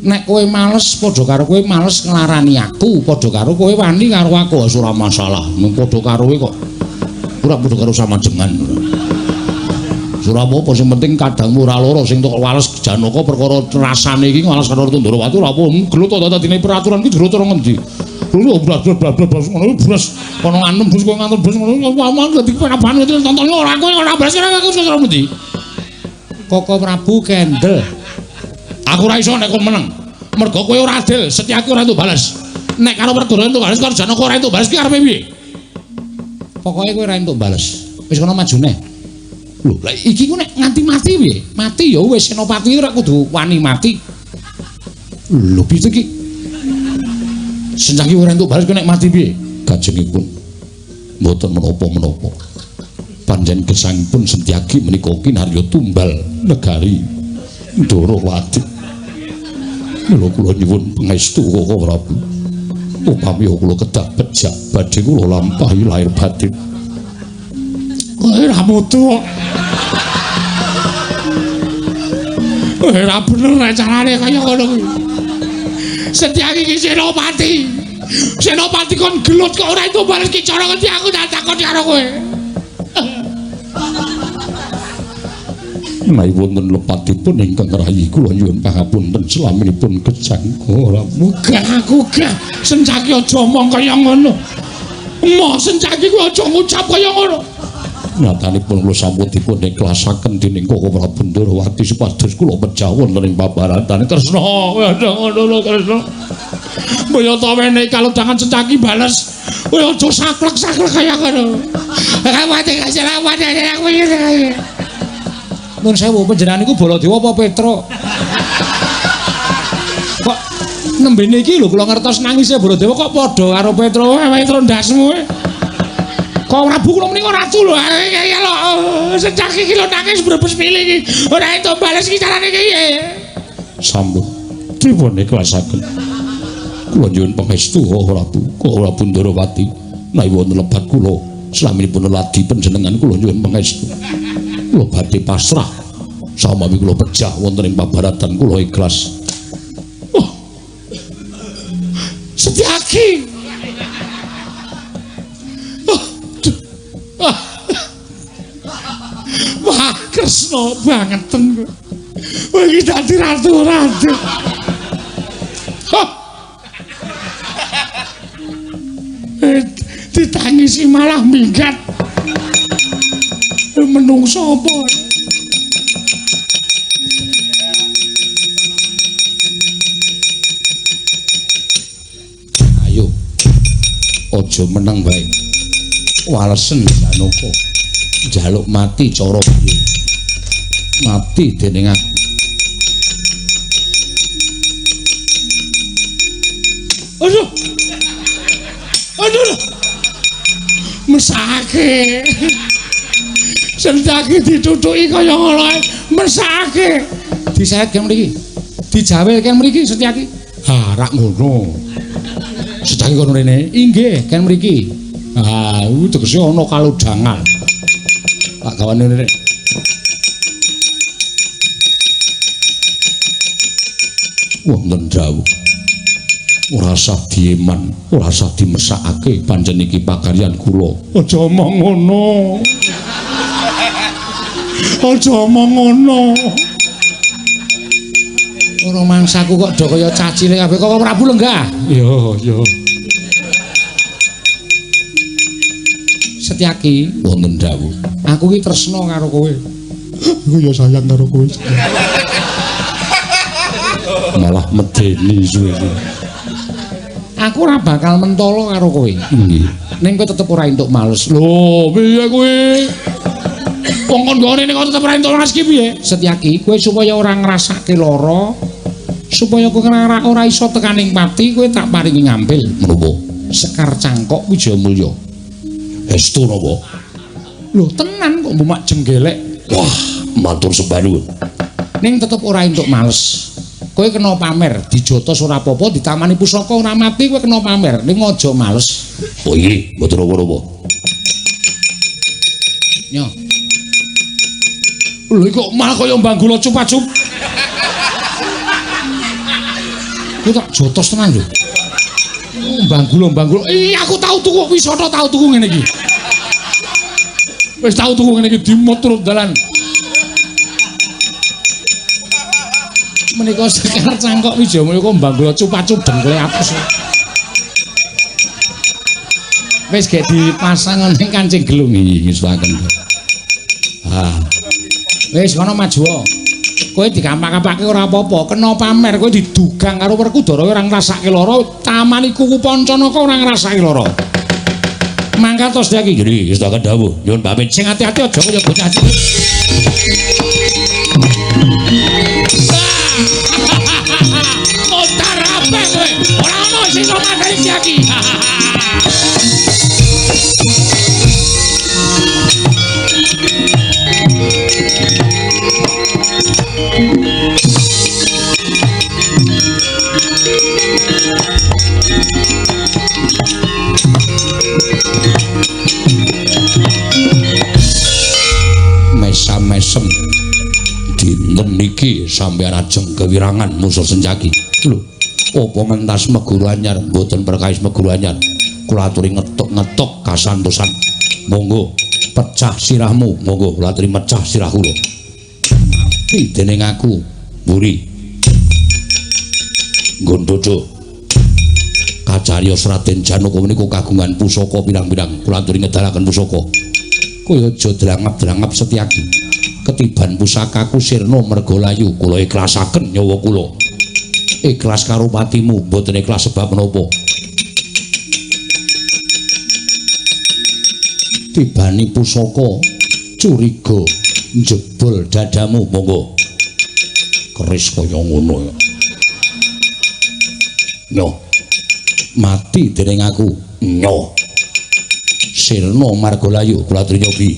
A: Nek kowe males padha karo kowe males nglarani aku, padha karo kowe wani karo aku wis ora masalah. Mung padha karo kowe kok ora padha karo samajengan. Ora apa-apa sing penting kadangmu ora lara sing tok wales Janaka perkara rasane iki wales karo Ndorowati ora apa gelut to dadine peraturan ki jero cara ngendi. Lho blas ngono blas kono nganem blas kowe nganten blas ngono aman dadi penaban tonton ora kowe ora blas ora aku cara ngendi. Koko Prabu kendel. Aku ora iso nek kon meneng. Mergo kowe ora adil, Setyaki ora entuk bales. Nek karo Werkudara entuk bales karo Janaka ora entuk bales ki arepe piye? Pokoke kowe ora entuk bales. Wis kono majune. Lho, lah iki ku nek nganti mati piye? Mati ya wis Senopati ora kudu wani mati. Lho piye iki? Setyaki ora entuk bales kowe nek mati piye? Kajengipun mboten menapa-menapa. Panjen gesangipun Setyaki menika kinarya tumbal negari Ndorowati. Mula kula nyuwun pangestu Koko Prabu. Upami kula kedah pejah badhe kula lampahi lahir batin. Kowe ora mutu kok. Ora bener nek carane kaya ngono kuwi. Setyaki iki Senopati. Senopati kon gelut kok ora entuk bales ki cara ngendi aku tak takon karo kowe. Menawi wonten lepatipun ingkang rayi kula nyuwun pangapunten selaminipun gesang ora gah aku gah Sencaki aja omong kaya ngono. Emoh Sencaki kuwi aja ngucap kaya ngono. Nyatanipun kula sampun dipun ikhlasaken dening Koko Prabu Ndorowati supados kula pejah wonten ing pabaratan Kresna. Kowe aja ngono lho Kresna. Mbaya ta wene kalodhangan Sencaki bales. Kowe aja saklek-saklek kaya ngono. Nuwun sewu panjenengan niku Baladewa apa Petruk? Kok nembene iki lho kula ngertos nangise Baladewa kok padha karo Petruk. Petruk ndasmu. Kok Prabu kula menika ratu lho. Ya lho Sencaki iki lho nangis brebes mili iki. Ora entuk bales iki carane piye? Sampun dipun ikhlasaken. Kula nyuwun pangestu Koko Prabu, Koko Prabu Ndorowati. Menawi wonten lepat kula slaminipun ladi panjenengan kula nyuwun pangestu. Kula badhe pasrah samawi kula pejah wonten ing pabaratan kula ikhlas. Oh. Setyaki. Oh. Ah. Wah, Kresna bangeten. Kowe iki dadi ratu ora adil. Ditangisi malah minggat. Menungso apa? Ayo. Aja meneng wae. Walesen Janaka. Njaluk mati cara piye? Mati dening aku. Aduh. Aduh. Mesake. Sencaki ditutuki kaya ngono ae, mesake. Disayat kene mriki. Dijawel kene mriki Setyaki. Ha, rak ngono. Setyaki kono rene. Inggih, kene mriki. Ha, kuwi tegese ana kalodhangan. Tak gawane rene. Wonten dawuh. Ora usah dieman, ora usah dimesakake pancen iki pakaryan kula. Aja omong ngono. Aja omong ngono. Ora mangsaku kok do kaya cacile kabeh. Kok Prabu lenggah? Iya, iya. Setyaki, wonten dawuh. Aku ki tresna karo kowe.
B: Aku ya sayang karo kowe.
A: Malah medeni suwe-suwe. Aku ora bakal mentolo karo kowe. Nggih. Ning kowe tetep ora entuk males. Lho, piye kowe? Wong kon nggone ning tetep ora entuk males ki piye? Setyaki, kowe supaya ora ngrasake lara, supaya kowe ora iso tekaning pati, kowe tak paringi ngambil. Menapa? Sekar Cangkok Wijayamulya. Estu napa? Lho, tenan kok mbumak jenggelek. Wah, matur sembah nuwun. Ning tetep ora entuk males. Kowe kena pamer, dijotos ora apa-apa, ditamani pusaka ora mati, kowe kena pamer. Ning aja males. Oh iya, mboten napa-napa. Nyo. Lho kok malah kaya mbanggula cupa-cup. Kowe tak jotos tenan lho. Mbanggula-mbanggula. Ih, aku tau tuku wisata, tau tuku ngene iki. Wis tau tuku ngene iki dimut turut dalan. Menika Sekar Cangkok Wijayamulya kok mbanggula cupa-cup dengkle apes. Wis gek dipasang ning kancing gelung iki ngestuaken. Ah. Wis kono maju. Kowe dikampak-kampake ora apa-apa, kena pamer kowe didugang karo Werkudara ora ngrasake lara, tamani kuku Pancanaka ora ngrasake lara. Mangkat tos iki. Nggih, ngestuaken dawuh. Nyuwun pamit. Sing ati-ati aja kaya bocah cilik. Montar apa kowe? Ora ono sing iso mateni Setyaki. Mesam-mesem dinten niki sampeyan ajeng kewirangan musuh Sencaki. Lho, apa ngentas meguru anyar? Mboten perkawis meguru anyar. Kula aturi ngetok-ngetok kasantosan. Monggo pecah sirahmu, monggo kula aturi mecah sirah kula. Mati dening aku, mburi. Nggon dodo. Kacariyos Raden Janaka menika kagungan pusaka pirang-pirang. Kula aturi ngedalaken pusaka. Kowe aja drangap-drangap Setyaki. Ketiban pusakaku sirna merga layu, kula ikhlasaken nyawa kula. Ikhlas karo patimu, mboten ikhlas sebab menapa. Tibani pusaka curiga njebol dadamu, monggo. Keris kaya ngono ya. Nyo. Mati dening aku. Nyo. Sirna marga layu, kula aturi nyobi.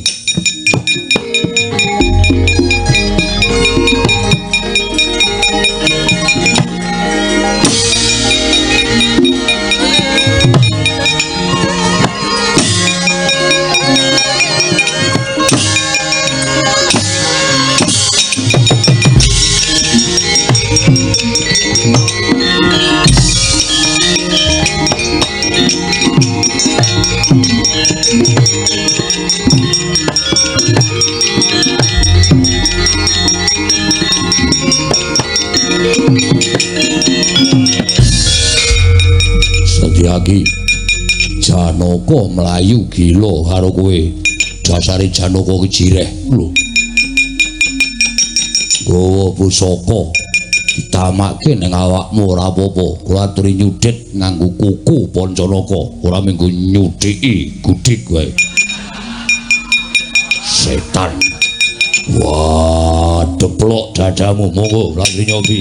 A: Setyaki, Janaka mlayu gila karo kowe. Dasare Janaka ki jireh lho. Gawa pusaka ditamake ning awakmu ora apa-apa. Kula aturi nyudhit nganggo kuku Pancanaka, ora minggu nyudhiki gudik wae. Setan. Wah, deplok dadamu, monggo kula aturi nyobi.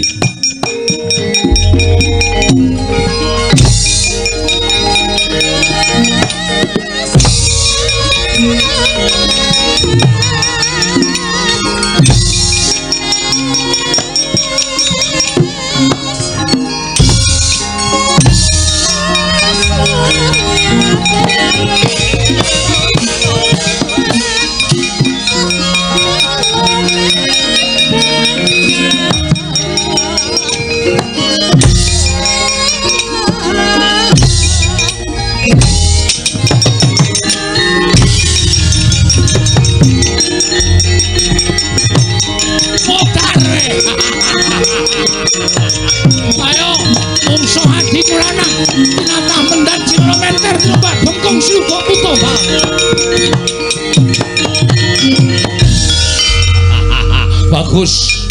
A: Bagus.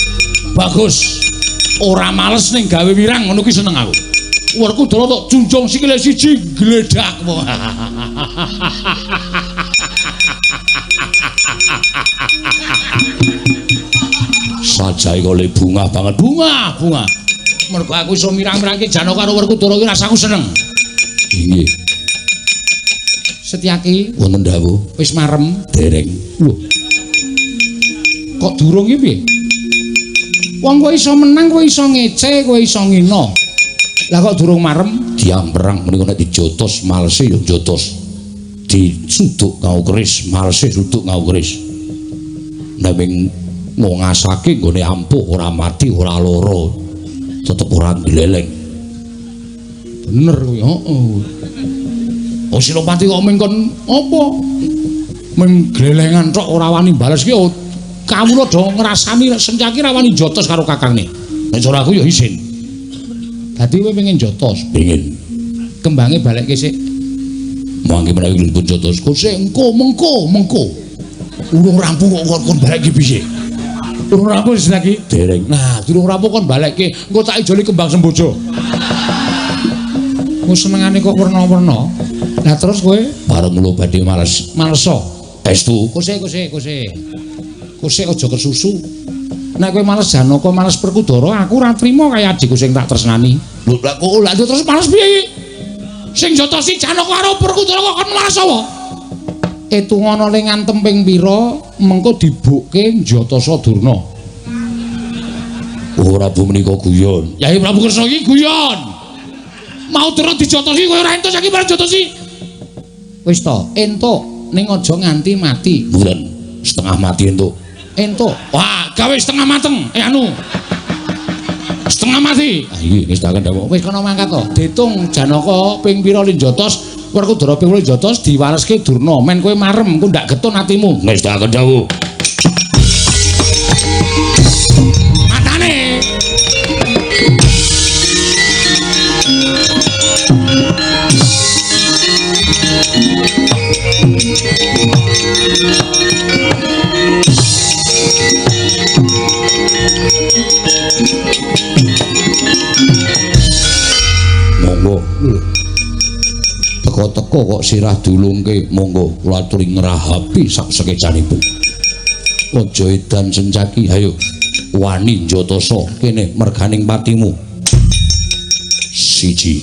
A: Bagus. Ora males ning gawe wirang ngono ki seneng aku. Werkudara tok junjung sikile siji gledak. Sajae kok le bungah banget. Bungah, bungah. Mergo aku iso mirang-mirangke Janaka karo Werkudara ki rasaku seneng. Inggih. Setyaki
C: wonten dawuh
A: wis marem
C: dereng.
A: Lho. Kok durung iki piye? Wong kowe iso menang, kowe iso ngece, kowe iso ngina. Lah kok durung marem?
C: Tiang perang menika nek dijotos malese ya jotos. Disuduk ngau keris, malese suduk ngau keris. Nanging ngasake nggone ampuh ora mati ora lara. Tetep ora gleleng.
A: Bener kuwi, heeh. Oh Sinopati kok mengkon apa? Meng glelengan tok ora wani bales ki kawula do ngrasani Sencaki ra wani jotos karo kakangne. Nek cara aku ya isin. Dadi kowe pengen jotos?
C: Pengin.
A: Kembange balekke sik.
C: Mangke menawi dipun jotos
A: kok sik engko mengko mengko. Urung rampung kok kon balekke piye? Urung rampung Setyaki?
C: Dereng.
A: Nah, durung rampung kon balekke, engko tak ijoli kembang sembojo. Ku senengane kok werna-werna. Lah terus kowe
C: bareng kula badhe males.
A: Maleso.
C: Estu.
A: Kose kose kose. Kose aja kesusu. Nek kowe males Janaka, males Werkudara, aku ora trima kaya adikku sing tak tresnani.
C: Lho, lah kok
A: lah terus males piye? Sing jotosi Janaka karo Werkudara kok kon males apa? Etungana le ngantem ping pira mengko dibukke Njatasa Durna.
C: Oh Prabu menika guyon.
A: Yai Prabu Kresna iki guyon. Mau terus dijotosi kowe ora entuk saiki bareng jotosi. Wis to, entuk ning aja nganti mati.
C: Mboten, setengah mati entuk.
A: Entuk. Wah, gawe setengah mateng. Anu. Setengah mati.
C: Ah iki wis tak kandhawuh.
A: Wis kono mangkat to. Ditung Janaka ping pira le njotos, Werkudara ping pira njotos diwaleske Durna. Men kowe marem, ku ndak getun atimu.
C: Wis tak kandhawuh.
A: Matane.
C: Monggo. Teko-teko kok sirah dulungke, monggo kula aturi ngrahapi sak sekecanipun. Aja edan Sencaki, ayo wani njatasa kene merganing patimu. Siji.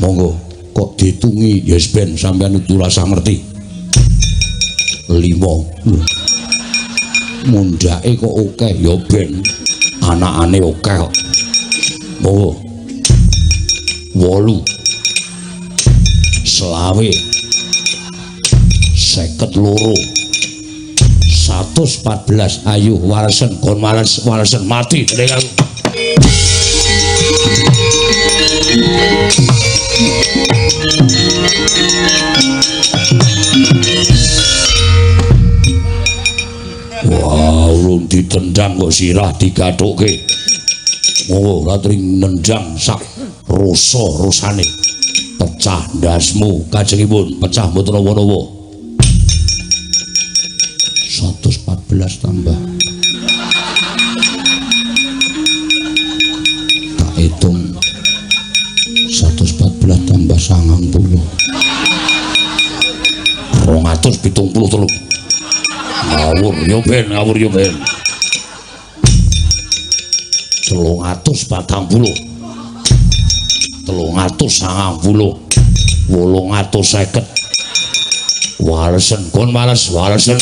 C: Monggo kok ditungi ya wis ben sampeyan kudu rasah ngerti. 5. Mundhake kok akeh ya ben anakane akeh kok. Monggo. 8. 25. 52. 114. Ayo walesen kon males walesen mati dening aku. Wah, urung ditendang kok sirah digathukke. Monggo latri nendang sak rasa-rasane. Pecah ndasmu kajengipun, pecah mboten napa-napa. 114 tambah. Tak hitung. 114 tambah 90. 273. Ngawur yo ben, ngawur yo ben. 340. 390. 850. Walesen kon males walesen.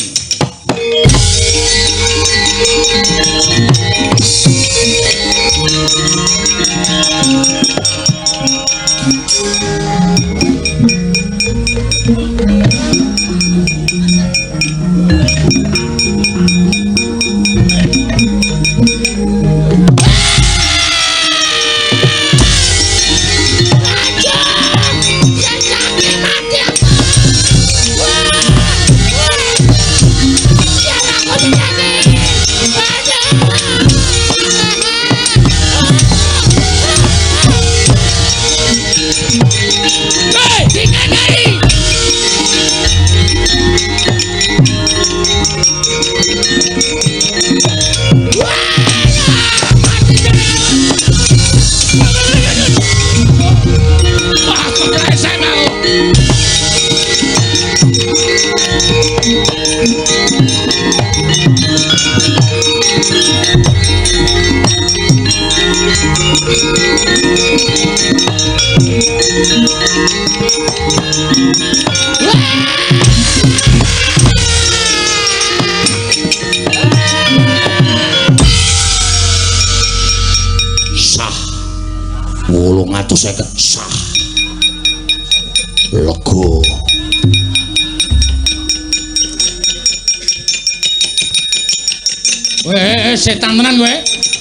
A: 250 sah. Lega. Weh, setan tenan kowe.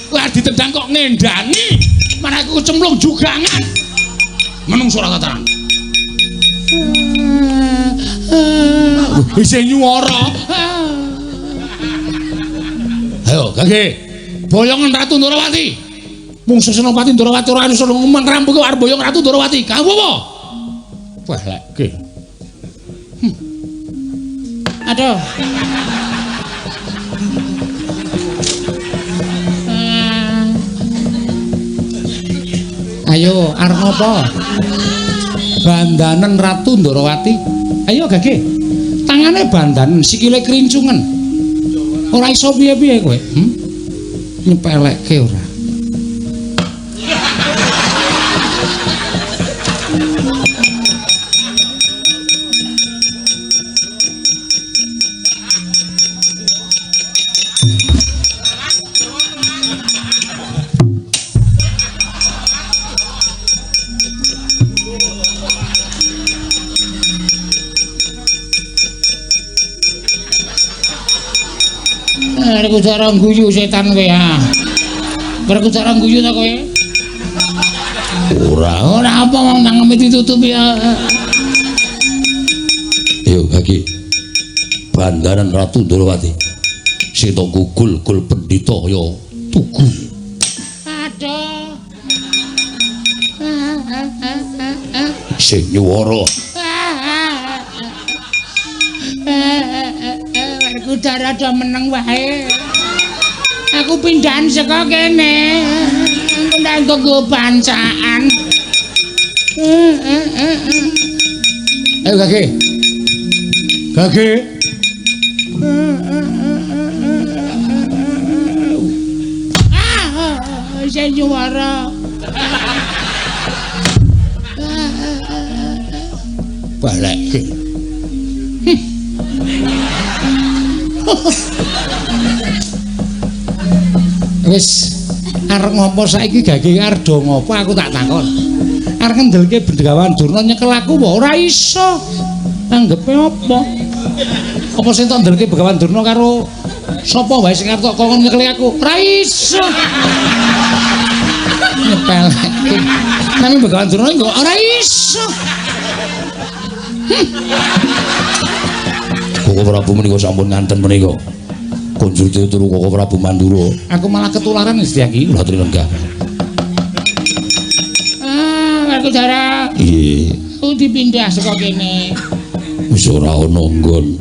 A: Kowe ditendang kok ngendani. Malah aku kecemplung jugangan. Menungso ora tataran. Isih nyuwara. Ayo, Gage. Boyongan Ratu Ndorowati. Mungsu Senopati Ndorowati ora iso ngomong rampung arep boyong Ratu Ndorowati. Kamu apa? Wah, lek.
C: Aduh.
A: Ayo, arep ngopo? Bandanen Ratu Ndorowati. Ayo Gage. Tangane bandanen, sikile krincungen. Ora iso piye-piye kowe, Nyepelekke ora.
C: Werkudara guyu setan kowe ya. Werkudara guyu ta kowe?
A: Ora,
C: ora apa wong nangeme ditutupi ya.
A: Ayo Gage. Bandaran Ratu Ndorowati. Sing tok gugul-gul pendhita ya tugu.
C: Aduh.
A: Sing nyuwara.
C: Werkudara do meneng wae. Aku pindahan saka kene. Engko ndak nggo bancaan.
A: Ayo Gage. Gage.
C: Ah, sing nyuwara.
A: Balekke. Wis arep ngopo saiki Gage arep do ngopo aku tak takon. Arep ngendelke Begawan Durna nyekel aku apa ora iso. Anggepe apa? Apa sing tok ndelke Begawan Durna karo sapa wae sing arep tok kongkon nyekeli aku? Ora iso. Nyepeleke. Nanging Begawan Durna kok ora iso. Koko Prabu menika sampun nganten menika. Konjur turu Koko Prabu Mandura. Aku malah ketularan Setyaki kula trinenggah.
C: Ah, Werkudara.
A: Nggih.
C: Aku dipindah saka kene.
A: Wis ora ana nggon.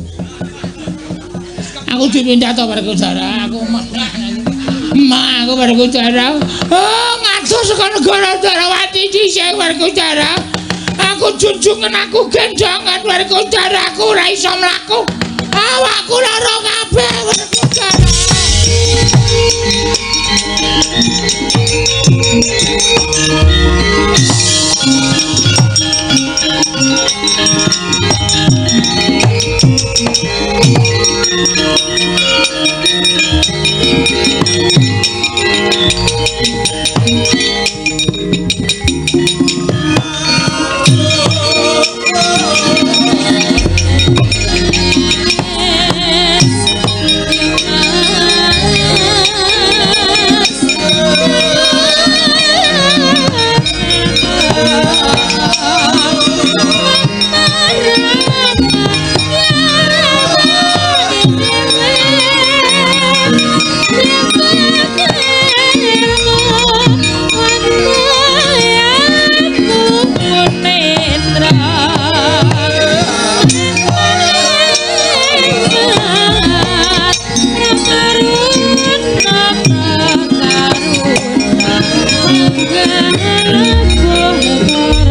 C: Aku dipindah to Werkudara. Aku mah aku Werkudara. Oh, ngadoh saka negara Ndorowati dhisik Werkudara. Aku junjungan aku gendongan Werkudara aku ora iso mlaku. Awakku lara kabeh Werkudara.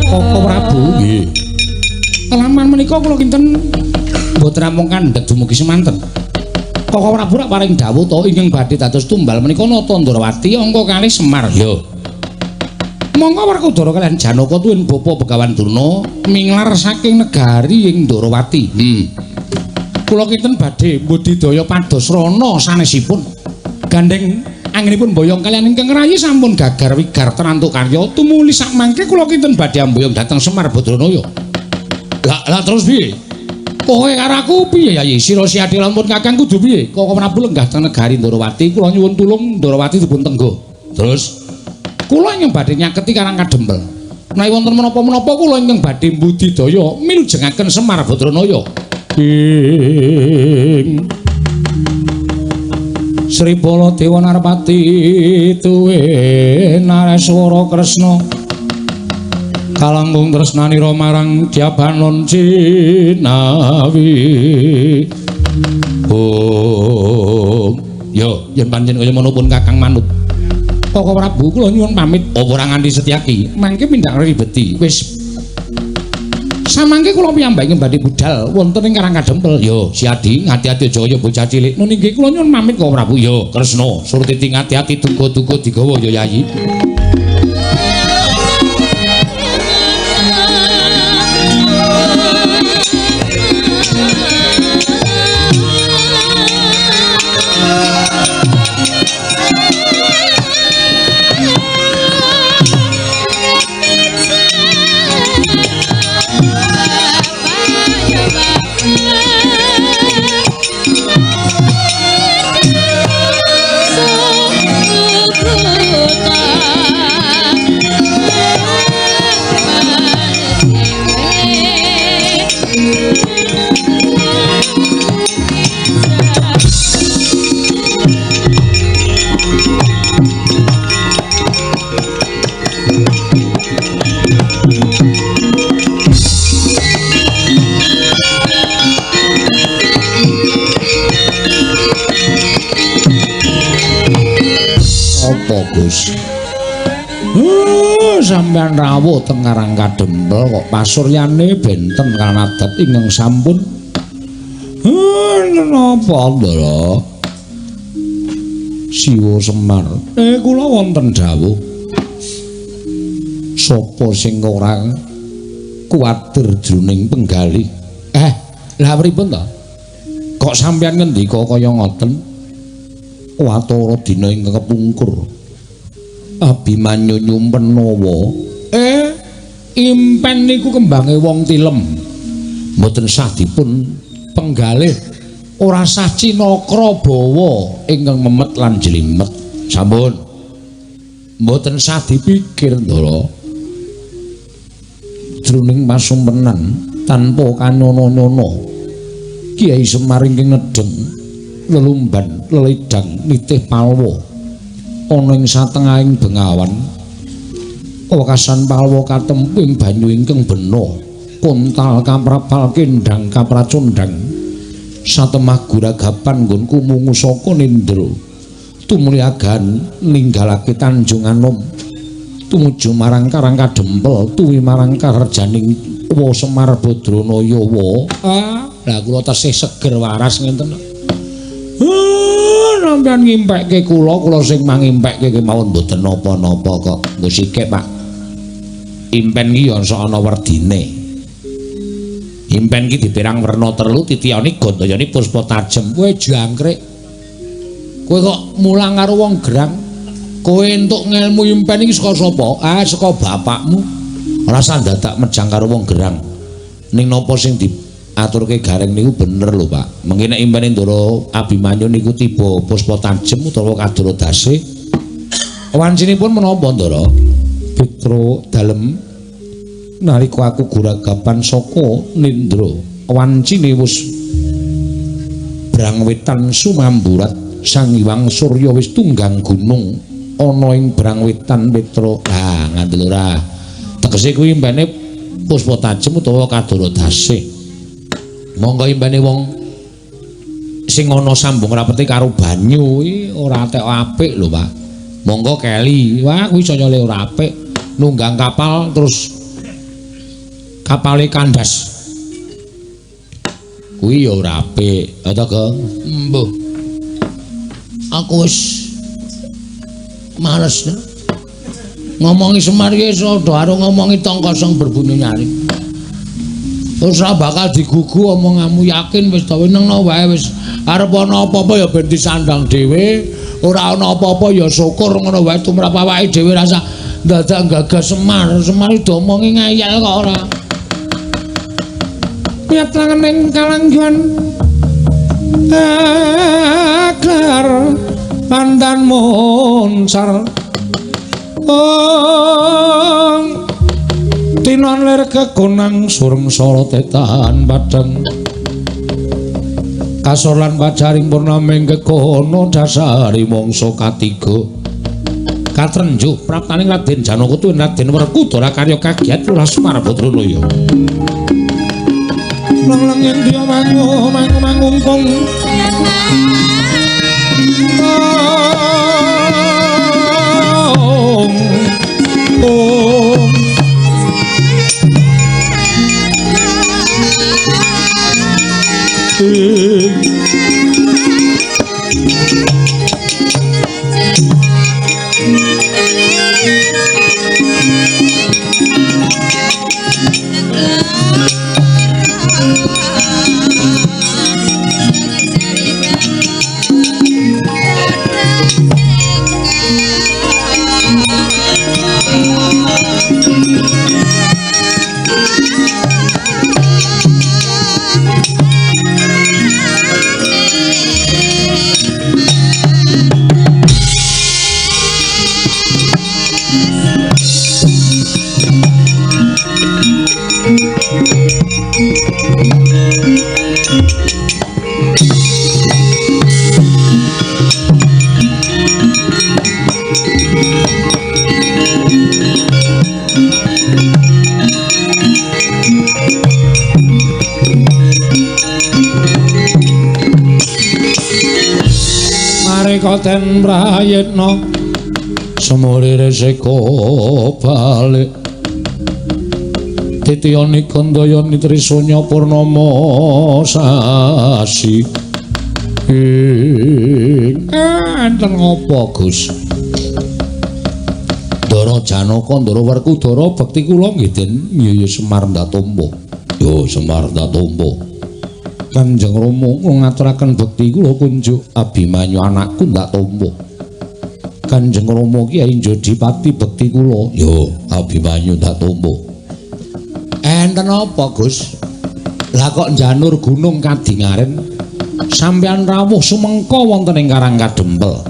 A: Koko Prabu nggih. Kelaman menika kula kinten mboten namung kandhek dumugi semanten. Koko Prabu rak paring dawuh to ingkang badhe dados tumbal menika Nata Ndorowati angka kalih Semar. Lho. Monggo Werkudara kaliyan Janaka tuwin Bapa Begawan Durna minglar saking negari ing Ndorowati. Kula kinten badhe mbudidaya pados rana sanesipun. Gandeng Anggenipun boyong kaliyan ingkang rayi sampun gagar wigar terantuk karya tumuli sakmangke kula kinten badhe amboyong dhateng Semar Badranaya. Lah terus piye? Kowe karo aku piye Yayi? Sira Siadi lampun Kakang kudu piye? Koko Prabu lenggah teng negari Ndorowati, kula nyuwun tulung Ndorowati dipun tenggo. Terus kula ingkang badhe nyaketi Karang Kadempel. Menawi wonten menapa-menapa kula ingkang badhe mbudidaya milujengaken Semar Badranaya. Ing Sri Baladewa Narpati tuwe Nareswara Kresna kalangkung tresnanira marang Dyabanon Cinawi. Oh, yo yen pancen kaya ngono pun Kakang manut. Koko Prabu kula nyuwun pamit. Apa ora nganti Setyaki? Mangke pindhak ribeti. Wis samangke kula piyambak ingkang badhe budal wonten ing Karang Kadempel. Yo, Siadi, ngati-ati aja kaya bocah cilik. Nun inggih kula nyuwun pamit Koko Prabu. Yo, Kresna, Surtiti ngati-ati duga-duga digawa ya Yayi. Gus. Sampeyan rawuh teng Karang Kadempel kok pasuryane benten kanadat ingkang sampun. Napa Ndara? Siwa Semar. Kula wonten dawuh. Sapa sing ora kuwatir jroning penggalih? Lah pripun to? Kok sampeyan ngendika kaya ngoten? Watara dina ingkang kepungkur Abimanyu nyumpen nawa. Impen niku kembange wong tilem. Mboten sah dipun penggalih, ora sah cinakra bawa ingkang memet lan jlimet. Sampun. Mboten sah dipikir, Ndara. Jroning pasumpenan tanpa kanyono-nyono Kiai Semar ingkang nedheng lelumban lelidang nitih palwa ana ing satengahing bengawan. Wekasan palwa katempu ing banyu ingkang bena kontal kaprapal kendhang kapracondhang satemah guragapan nggonku mungu saka nindra tumuli agan ninggalake Tanjung Anom tumuju marang Karang Kadempel tuwi marang karjaning Wa Semar Badranaya. Lah kula tesih seger waras ngenten. Sampeyan ngimpekke kula, kula sing mangimpekke kemawon mboten napa-napa kok. Nggo sikik, Pak. Impen ki ya ana werdine. Impen ki dipirang werna telu, titiyane gandayane puspa tajem. Kowe jangkrik. Kowe kok mulang karo wong gerang. Kowe entuk ngelmu impen iki saka sapa? Saka bapakmu. Ora usah dadak mejang karo wong gerang. Ning napa sing di aturke Gareng niku bener lho, Pak. Mengki nek impene Ndara Abimanyu niku tiba puspa tajem utawa kadara dase. Wancinipun menapa, Ndara? Pitra dalem nalika aku guragapan saka nindra, wancine wis brangwetan sumamburat Sang Hyang Surya wis tunggang gunung ana ing brangwetan Petra. Ah, ngandel ora. Tegese kuwi impene puspa tajem utawa kadara dase. Monggo impene wong sing ana sambung rapete karo banyu iki ora tek apik lho, Pak. Monggo keli. Wah, kuwi saya le ora apik. Nunggang kapal terus kapale kandas. Kuwi ya ora apik. Ha to, Gong? Mbuh. Aku wis males ngomongi Semar iki wis padha karo ngomongi tong kosong berbunyi nyaring. Terus ora bakal digugu omonganmu, yakin wis ta, wenengno wae wis arep ana apa-apa ya ben disandang dhewe, Ora ana apa-apa ya syukur ngono wae tumrap awake dhewe rasa dadak gagas Semar. Semar diomongi ngeyel kok ora.
D: Wiyat langening kalangguhan agar pandan moncar ong tinon lir kekonang surem sorotetan padang kasor lan pajaring purnaming kekono dasari mangsa katiga katrenjuh praptaning Raden Janaka tuwin Raden Werkudara karya kagiat Lurah Semar Badranaya. Leng-leng yen dia mangu mangu mangungkung ong ong Mareka ten prayitna sumurire seka balik titiyani kandayani trisanya purnama sasi ing enten ngapa Gus Ndara Janaka Ndara Werkudara bekti kula nggih Den ya Semar Ndatompa ya Semar Ndatompa Kanjeng Rama ngaturaken bekti kula kunjuk Abimanyu anakku ndak tampa. Kanjeng Rama Kyai Jodipati bekti kula ya Abimanyu ndak tampa.
A: Enten apa Gus? Lah kok njanur gunung kadingaren sampeyan rawuh sumengka wonten ing Karang Kadempel.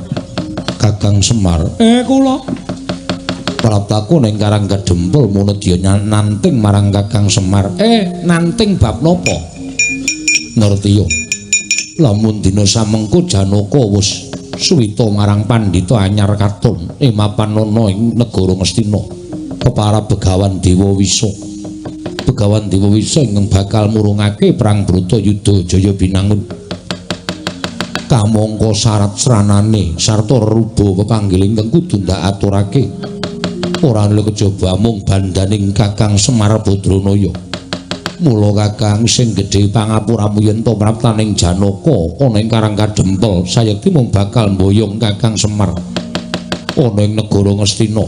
A: Kakang Semar, kula praptaku ning Karang Kadempel munedya nanting marang Kakang Semar. Nanting bab napa? Ngertiya lamun dina samengko Janaka wis suwita marang pandhita anyar katon mapanana ing negara Ngastina kepara Begawan Dewa Wisa. Begawan Dewa Wisa ingkang bakal murungake perang Bratayuda Jaya Binangun kamangka syarat sranane sarta ruba pepanggil ingkang kudu ndak aturake ora ana kejaba mung bandaning Kakang Semar Badranaya. Mula Kakang sing gedhe pangapuramu yen to praptaning Janaka ana ing Karang Kadempel sayekti mung bakal mboyong Kakang Semar ana ing negara Ngastina.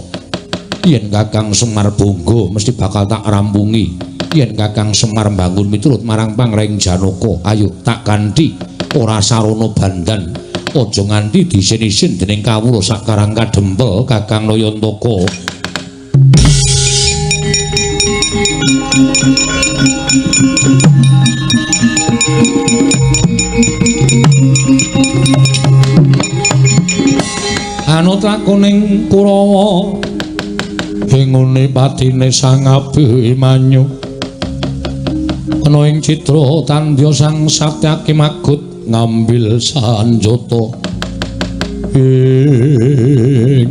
A: Yen Kakang Semar bangga mesti bakal tak rampungi. Yen Kakang Semar mbangun miturut marang pangreng Janaka, ayo tak kanthi ora sarana bandan. Aja nganti diisin-isin dening kawula sak Karang Kadempel Kakang Nayantaka.
D: Anut lakuning Kurawa ingune patine Sang Abimanyu ana ing citra tandya Sang Satyaki magut ngambil sanjata ing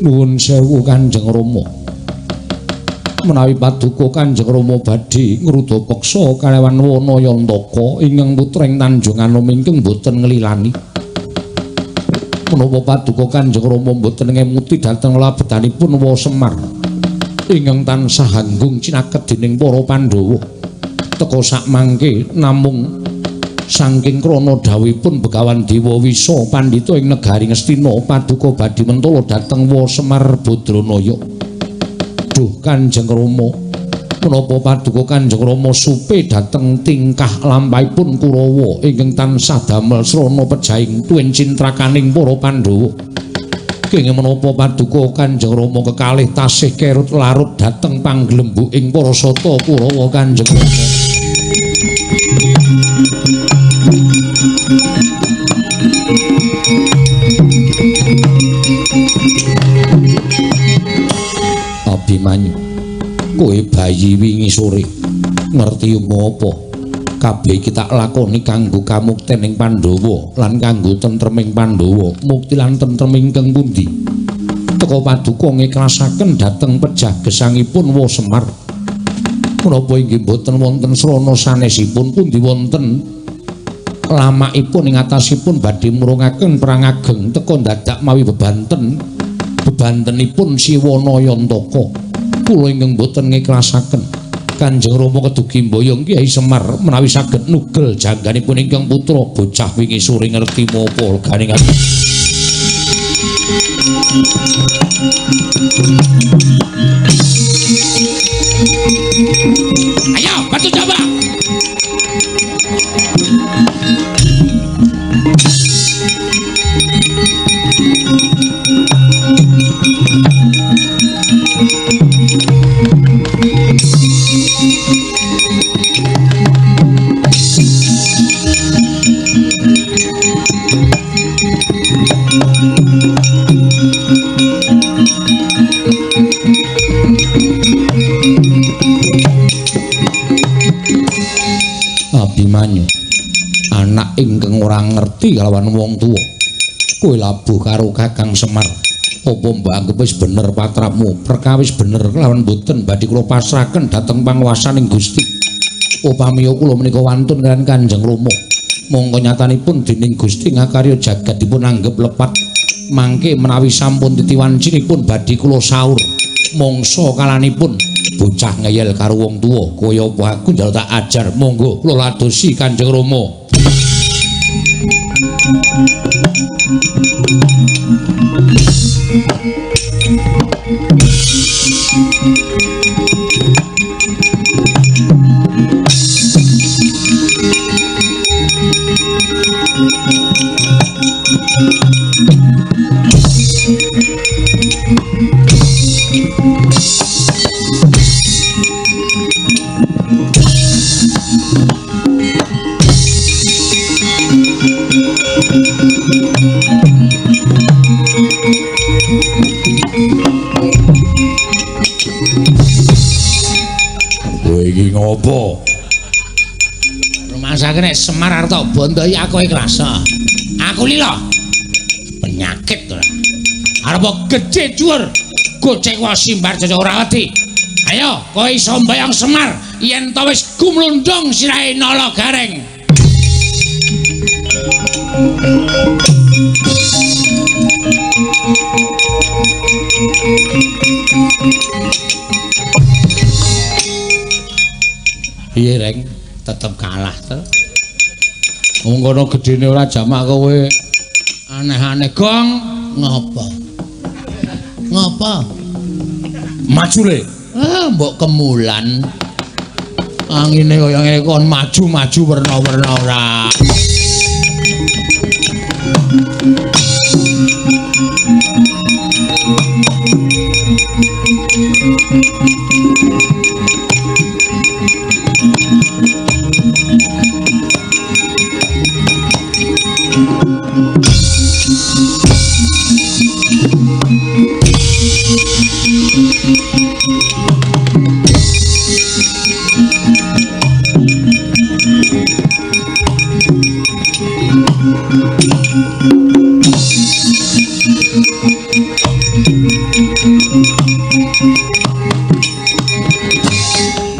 D: nuwun sewu Kanjeng Rama. Menawi paduka Kanjeng Rama badhe ngruda peksa kalawan Wanayantaka ingkang putra ing Tanjung Anom ingkang boten nglilani. Menapa paduka Kanjeng Rama boten ngemuti dhateng labetanipun Wa Semar ingkang tansah hanggung cinaket dening para Pandhawa. Teka sakmangke namung saking krana dhawuhipun Begawan Dewa Wisa pandhita ing negari Ngastina paduka badhe mentala dhateng Wa Semar Badranaya. Duh Kanjeng Rama,
A: Menapa paduka Kanjeng Rama supe dhateng tingkah lampahipun Kurawa ingkang tansah damel srana pejahing tuwin cintrakaning para Pandhawa. Kenging menapa paduka Kanjeng Rama kekalih tasih kerut larut dhateng panggelembuking para sata Kurawa Kanjeng Rama. Abimanyu, kowe bayi wingi sore ngerti apa? Kabeh iki tak lakoni kanggo kamuktening Pandhawa lan kanggo tentreming Pandhawa. Mukti lan tentrem ingkang pundi? Teka paduka ngiklasaken dhateng pejah gesangipun Wa Semar. Menapa inggih boten wonten srana sanesipun pundi wonten lamakipun ing atasipun badhe murungaken perang ageng teka dadak mawi bebanten bebantenipun Siwana Yantaka. Kula ingkang boten ngiklasaken Kanjeng Rama kedugi mboyong Kyai Semar menawi saged nugel jangganipun ingkang putra bocah wingi sore ngerti menapa legane.
C: Ayo, bantu coba.
A: Abimanyu, anak ingkang ora ngerti kalawan wong tuwa, kowe labuh karo Kakang Semar. Apa mbok anggep wis bener patrapmu? Perkawis bener kelawan boten badhe kula pasrahaken dhateng panguwasaning Gusti. Upami kula menika wantun kaliyan Kanjeng Rama, mongko nyatanipun dening Gusti ngakarya jagat dipun anggep lepat. Mangke menawi sampun titiwancinipun badhe kula saur mangsa kalanipun bocah ngeyel karo wong tuwa kaya apa aku njaluk tak ajar. Monggo kula ladosi Kanjeng Rama. Kowe iki ngopo?
C: Rumangsake nek Semar arep tak bondoi aku ikhlas. Aku lila. Penyakit ora. Arep gedhe dhuwur. Gocek wae simbar cocok ora wedi. Ayo, kowe iso mbayang Semar yen to wis gumlundung sirahe Nala Gareng.
A: Piye, Reng?
C: Tetep kalah to.
A: Wong kono gedene ora jamak kowe.
C: Aneh-aneh gong ngopo? Ngopo?
A: Maju le.
C: Ah, mbok kemulan. Angine kaya ngene kon maju-maju werna-werna ora.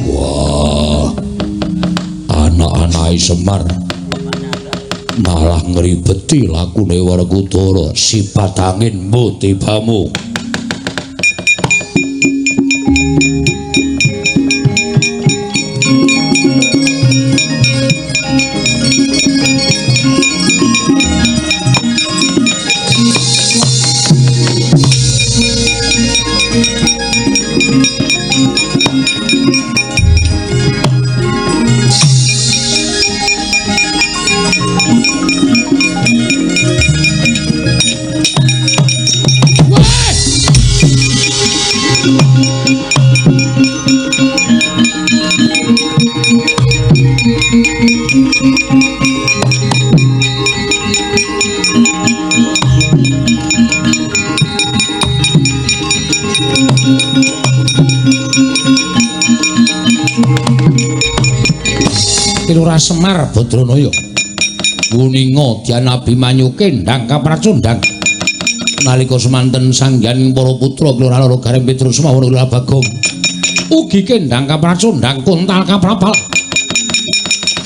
A: Wah, anak-anake Semar malah ngribeti lakune Werkudara. Sifat anginmu tibamu. Kilurah Semar Badranaya wuninga Dyan Abimanyu kendhang kapracundhang nalika semanten sanghyang para putra Kilurah Loro Gareng Petrus Sumawara Kilurah Bagong ugi kendhang kapracundhang kontal kaprapal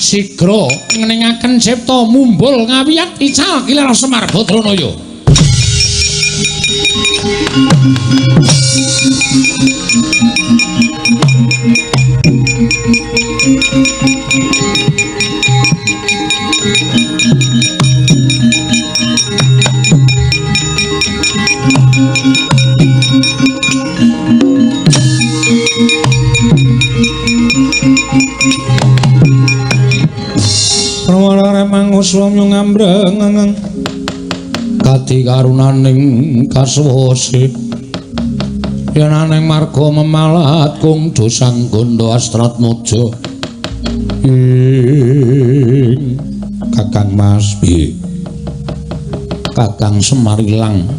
A: sigra ngeningaken cipta mumbul ngawiyat ical Kilurah Semar Badranaya. Manguswamya ngambreng kadi karunaning kasuwose yen aneng marga memalat kung dosang gondo Astratmaja ing Kakang Mas piye Kakang Semar ilang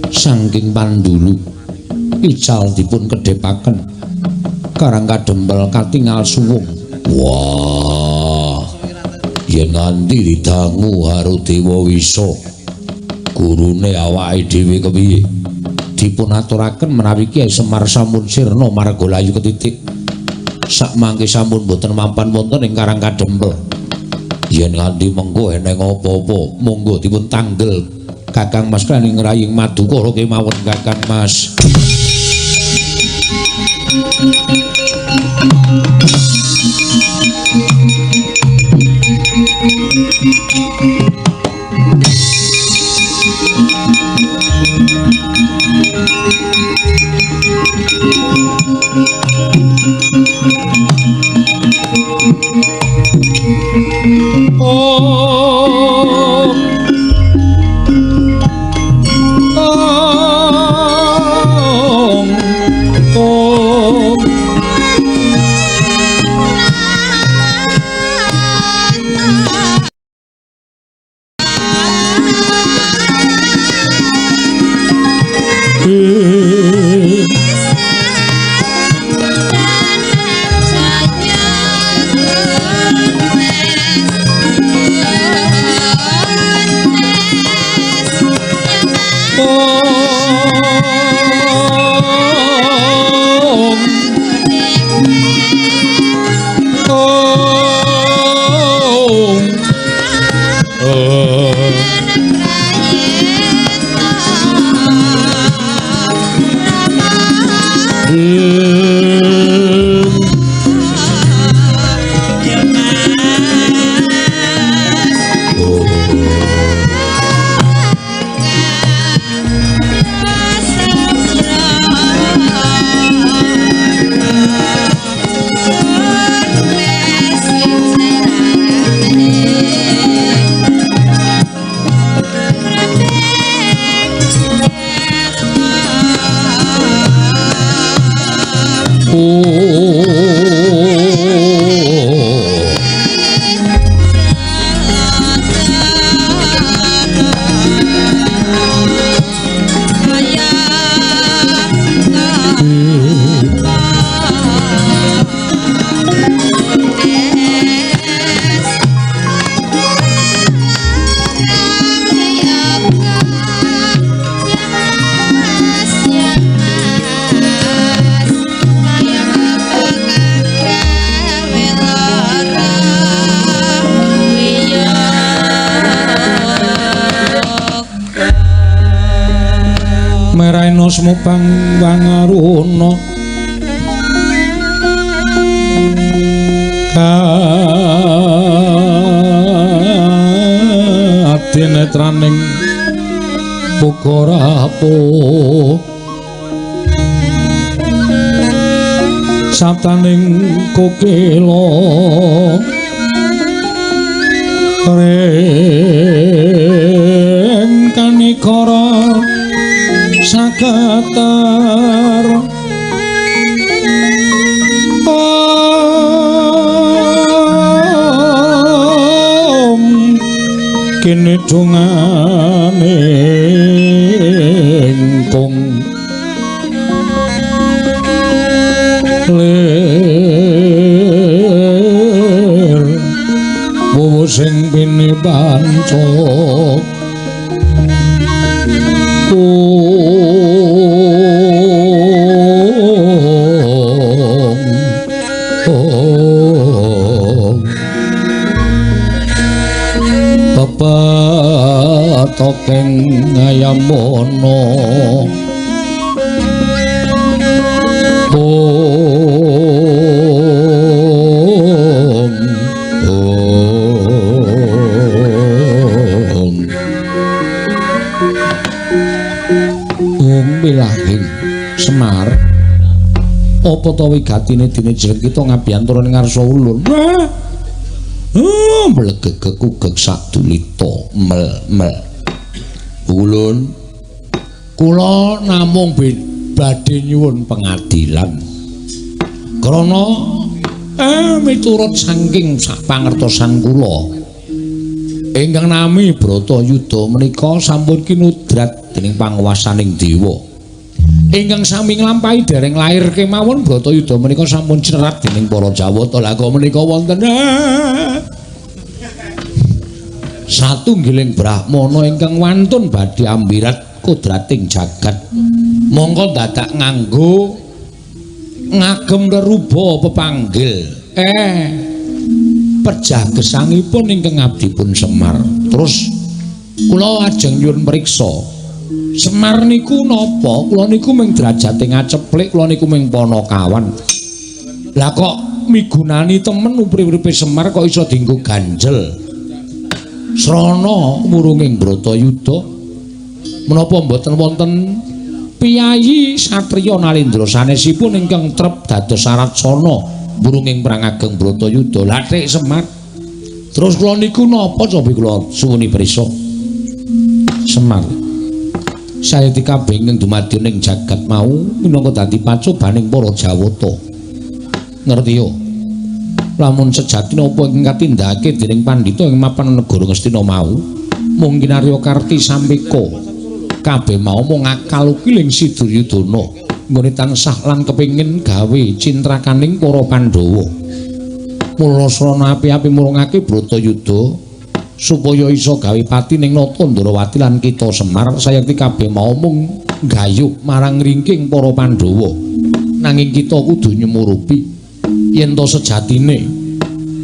A: saking pandulu ical dipun kedhepaken Karang Kadempel katingal suwung. Wah, yen nganti didangu karo Dewa Wisa gurune awake dhewe kepiye dipun aturaken menawi Kyai Semar sampun sirna marga layu ketitik sakmangke sampun boten mampan wonten ing Karang Kadempel. Yen nganti mengko eneng apa-apa monggo dipun tanggel Kakang Mas kan ing raying Madukara kemawon Kakang Mas. Semupang wangaruna kadenetraning Bogarapo sabtaning kokela reng kanikara sakatar Kene dongane kong lir wuwu sing pinipancuk Tokeng ayamono om om om bilahing Semar apa ta wigatine dene jeneng kita ngabiyantara ning ngarsa ulun. Mlegegeg ugeg sadulita mel mel ulun kula namung badhe nyuwun pengadilan krana miturut saking sapangertosan kula ingkang nami Bratayuda menika sampun kinudrat dening panguwasaning dewa ingkang sami nglampahi dereng lair kemawon Bratayuda menika sampun cinerat dening para Jawata. Lah kok menika wonten satunggiling brahmana ingkang wantun badhe ambirat kodrating jagat mongko dadak nganggo ngagem reruba pepanggil pejah gesangipun ingkang abdipun Semar. Terus kula ajeng nyuwun priksa Semar niku napa? Kula niku mung derajate ngaceplik, kula niku mung panakawan. Lah kok migunani temen urip-uripe Semar kok iso dienggo ganjel srana wurunging Bratayuda? Menapa mboten wonten piyayi satriya nalendra sanesipun ingkang trep dados saratsana wurunging perang ageng Bratayuda? Lathik Semar. Terus kula niku napa cobi kula suwuni prisa Semar? Sayekti kabeh ingkang dumadi ning jagat mau minangka dadi pacobaning para Jawata. Ngerti yo? Lamun sejatine apa ingkang katindakake dening pandhita ing mapan negara Ngastina mau mung kinarya karti sampeka kabeh mau mung akal ukiling si Duryudana nggone tansah lan kepengin gawe cintrakaning para Pandhawa. Mula srana api-api murungake Bratayuda supaya iso gawe pati ning Nata Ndrawati lan kita Semar sayekti kabeh mau mung gayuh marang ringking para Pandhawa. Nanging kita kudu nyumurupi yen to sejatine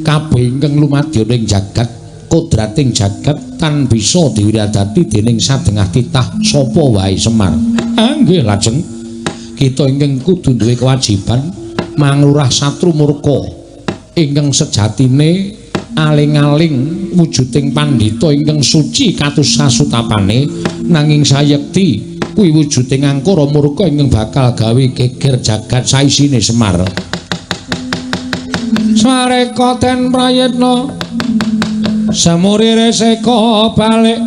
A: kabeh ingkang lumadya ning jagat kodrating jagat tan bisa diwiradati dening sadengah titah sapa wae Semar. Nggih lajeng kita ingkang kudu duwe kewajiban manglurah satru murka ingkang sejatine aling-aling wujuding pandhita ingkang suci katus sasutapane nanging sayekti kuwi wujuding angkara murka ingkang bakal gawe geger jagat saisine Semar. Swareka ten prayitna samuri reseka balik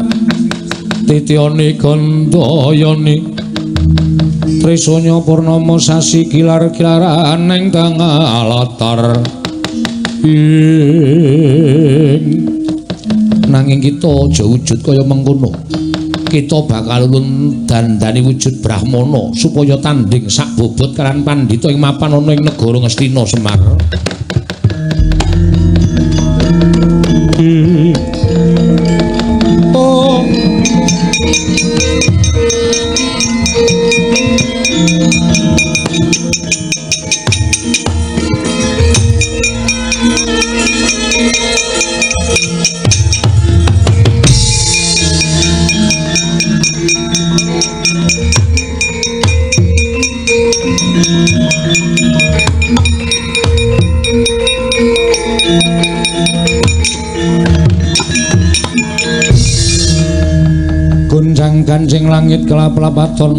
A: titiyane gandayani trisanya purnama sasi gilar-gilaran ing tengah latar ing. Nanging kita aja wujud kaya mengkono. Kita bakal ulun dandani wujud brahmana supaya tanding sak bobot kalian pandhita ing mapan ana ing negara Ngastina Semar. Oh. Gonjang ganjing langit kelap-lapaton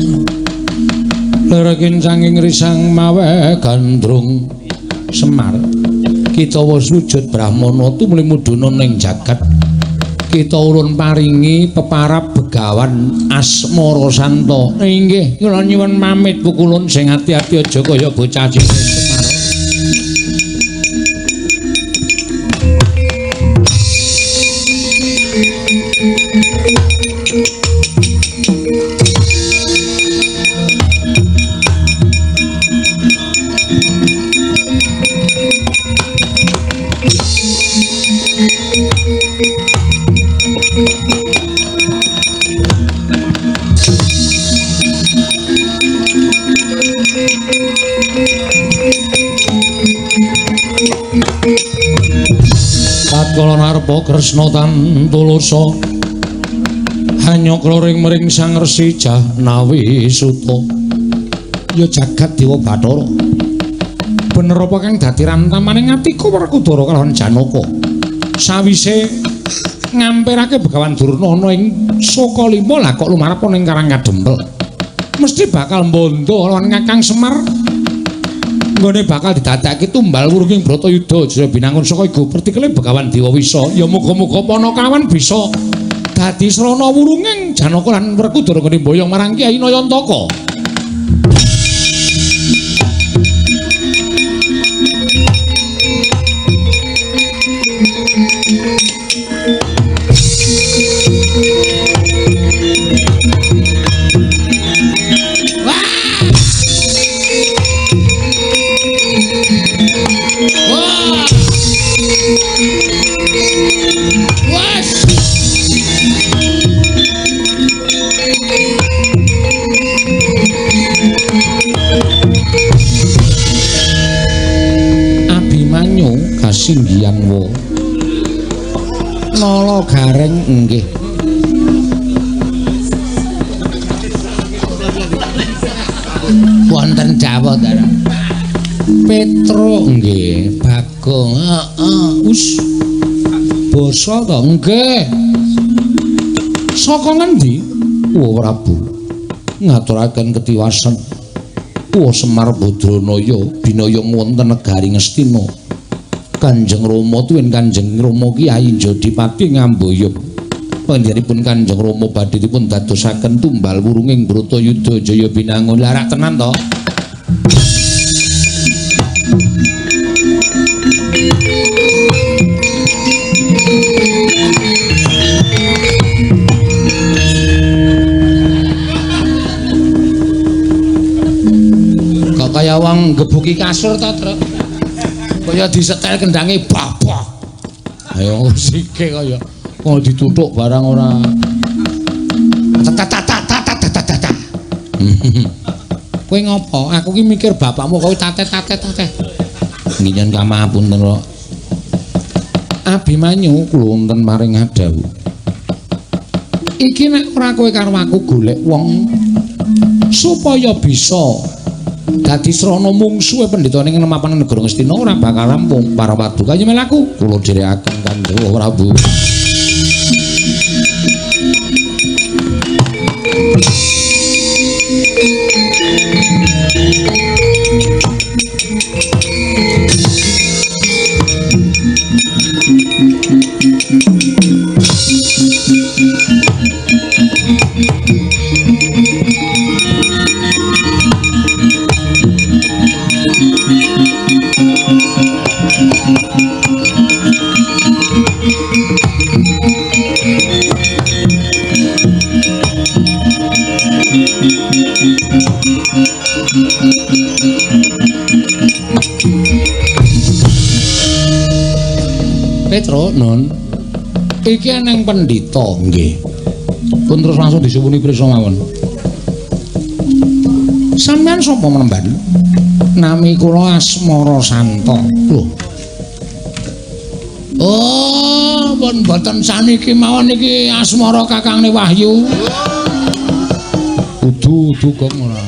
A: lir kincanging risang mawe gandrung. Semar, kita wis wujud brahmana tumuli mudhuna ning jagat. Kita urun paringi peparab begawan Asmara Santa. Inggih, kula nyuwun pamit pukulun sing ati-ati aja kaya bocah cilik Semar. Niskala narpa Kresna tan tulusa hanyakra ring mring Sang Resi Jahnawi Suta. Ya jagat Dewa Bathara. Bener apa kang dadi rantamaning atiku Werkudara kalawan Janaka. Sawise ngampirake Begawan Durna ana ing Sukalima lah kok lumarep ana ing Karang Kadempel. Mesti bakal mbondo lawan Kakang Semar. Nggone bakal didadekake tumbal wurunging Bratayuda Jaya Binangun saka igo pertikele Begawan Dewa Wisa. Ya muga-muga Panakawan bisa dadi srana wurunging Janaka lan Werkudara nggone mboyong marang Kyai Nayantaka. Abimanyu kasinggihan wa Nala Gareng nggih.
C: Wonten Jawa ta.
A: Petro nggih, Bagong heeh. Us basa to nggih. Saka ngendi? Wa Prabu ngaturaken ketiwasan. Wa Semar Badranaya binaya wonten negari Ngastina. Kanjeng Rama tuwin Kanjeng Rama Kyai Jodipati ngamboyong. Panjenenganipun Kanjeng Rama badhe dipun dadosaken tumbal wurunging Bratayuda Jaya Binangun. Lah rak tenan to?
C: Kok kaya wong gebuki kasur to, Truk? Kaya disetel kendange babah.
A: Ayo sike kaya kok dituthuk barang ora.
C: Tat.
A: Kowe ngopo? Aku ki mikir bapakmu kowe tatet-tatet. Nggih nyuwun kamahapunten kok. Abimanyu kula wonten maring adhawuh. Iki nek ora kowe karo aku golek wong supaya bisa dadi srana mungsuhe pendhita ning nemapan negara Ngastina ora bakal rampung. Para paduka nyemel aku kula dherekaken Kanjeng Prabu. Petro, non. Iki eneng pendhita nggih. Pun terus langsung disuwuni prisa mawon. Sampeyan sapa menemban? Nami kula Asmara Santa. Lho.
C: Oh, pun mboten saniki mawon iki Asmara kakangne Wahyu.
A: Kudu kudu kok ora.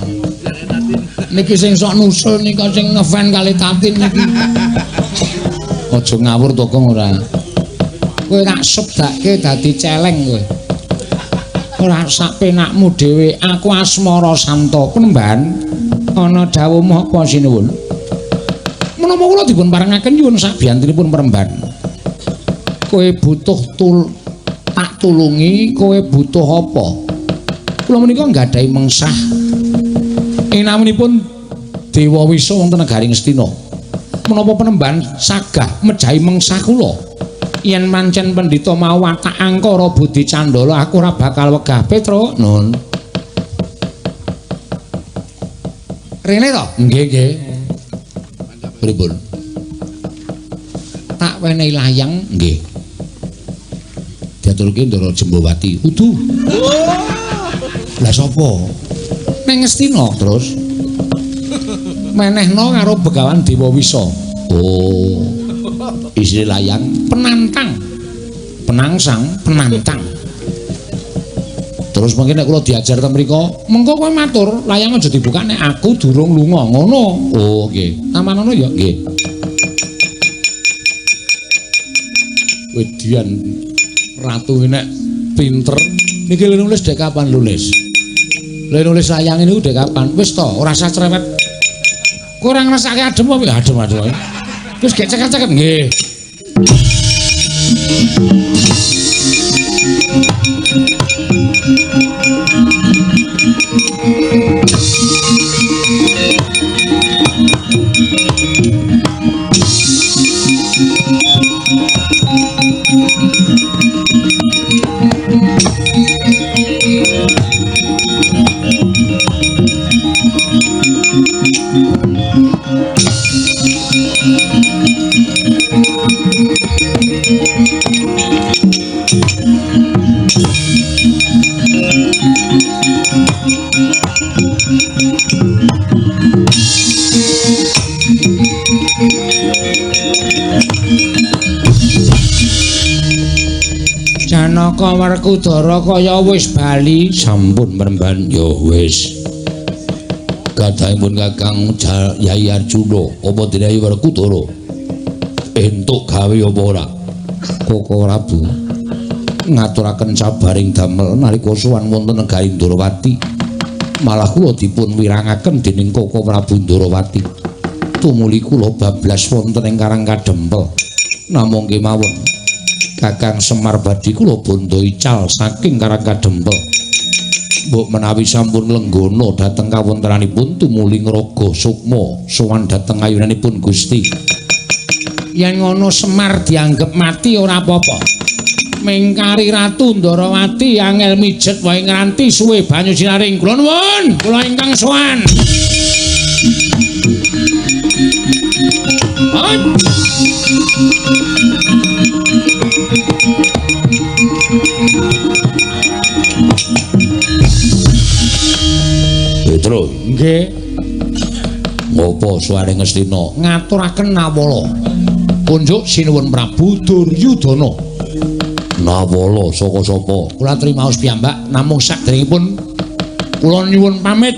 C: Niki sing sok nusul nika sing ngefan kali Tatin niki.
A: Aja ngawur to kok ora. Kowe tak sebdake dadi celeng kowe. Ora sak penakmu dhewe, aku Asmara Santa. Penemban ana dawuhmu apa sinuwun? Menapa kula dipun parengaken nyuwun sabiyantinipun peremban. Kowe butuh tak tulungi, kowe butuh apa? Kula menika nggadahi mengsah. Ing naminipun Dewa Wisa wonten negari Ngastina. Menapa penemban sagah mejahi mengsah kula? Yen pancen pendhita mau watak angkara budi candala, aku ora bakal wegah. Petro, nun.
C: Rene to?
A: Nggih, nggih. Pripun?
C: Tak wenehi layang,
A: nggih. Diaturke Ndara Jembawati. Kudu. Lah sapa?
C: Neng Ngastina
A: terus
C: menehno karo Begawan Dewa Wisa.
A: Oh. Isine layang
C: penantang.
A: penangsang, penantang. Terus mungkin nek kula diajar ten mriku, mengko kowe matur, layang aja dibuka nek aku durung lunga, ngono. Oh, nggih. Taman ngono ya, nggih. Wedian ratu nek pinter niki lho nulis dek kapan nulis? Lha nulis layang niku dek kapan? Wis to, ora usah cerewet. Kowe ora ngrasake adem apa? Adem adem. Wis gek ceket-ceket nggih. Janaka Werkudara kaya wis bali sampun mremban ya wis. Kadhangipun Kakang Yai Arjuna apa dene Yai Werkudara entuk gawe apa ora? Koko Prabu ngaturaken sabaring damel nalika sowan wonten negari Ndrawati. Malah kula dipun wirangaken dening Koko Prabu Ndrawati. Tumuli kula bablas wonten ing Karang Kadempel. Namung kemawon Kakang Semar badhe kula bondo ical saking Karang Kadempel. Mbok menawi sampun lenggana dhateng kawontenanipun tumuli ngraga sukma sowan dhateng ayunanipun Gusti. Yen ngono Semar dianggep mati ora apa-apa. Mengkari Ratu Ndrawati angel mijet wae ngranti suwe banyu sinaring. Kula nuwun, kula ingkang sowan. Petro, nggih. Ngopo suware Ngastina ngaturaken nawala. Kunjuk sinuwun Prabu Duryudana. Nawala saka sapa? Kula trimaos piyambak namung sakderengipun kula nyuwun pamit.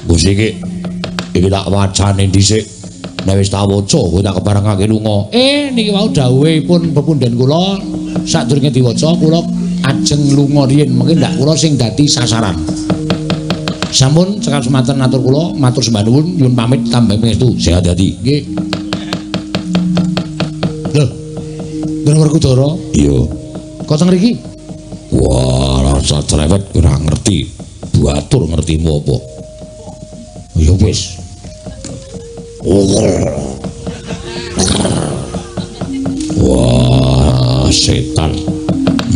A: Gusti iki iki tak wacane dhisik. Nek wis tak waca kowe tak keparengake lunga. Niki wau dawuhipun pepundhen kula sadurunge diwaca kula ajeng lunga riyin mengki ndak kula sing dadi sasaran. Sampun cekap semanten atur kula matur sembah nuwun nyuwun pamit tambah pangestu. Sing ati-ati. Nggih. Lho. Ndara Werkudara? Iya. Kok teng mriki? Wah, rasa cerewet ora ngerti. Batur ngertimu apa? Ya wis. Wah, setan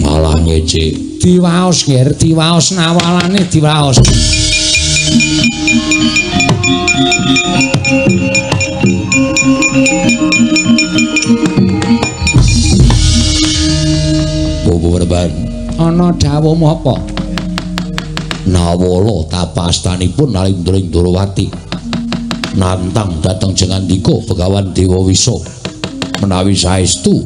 A: malah ngece. Diwaos, Nger, diwaos nawalane diwaos. Bobo berban. Ana dawuhmu apa? Nawala tapastanipun Nalindra Ndrawati. Nantang dhateng Jengandika Begawan Dewa Wisa. Menawi saestu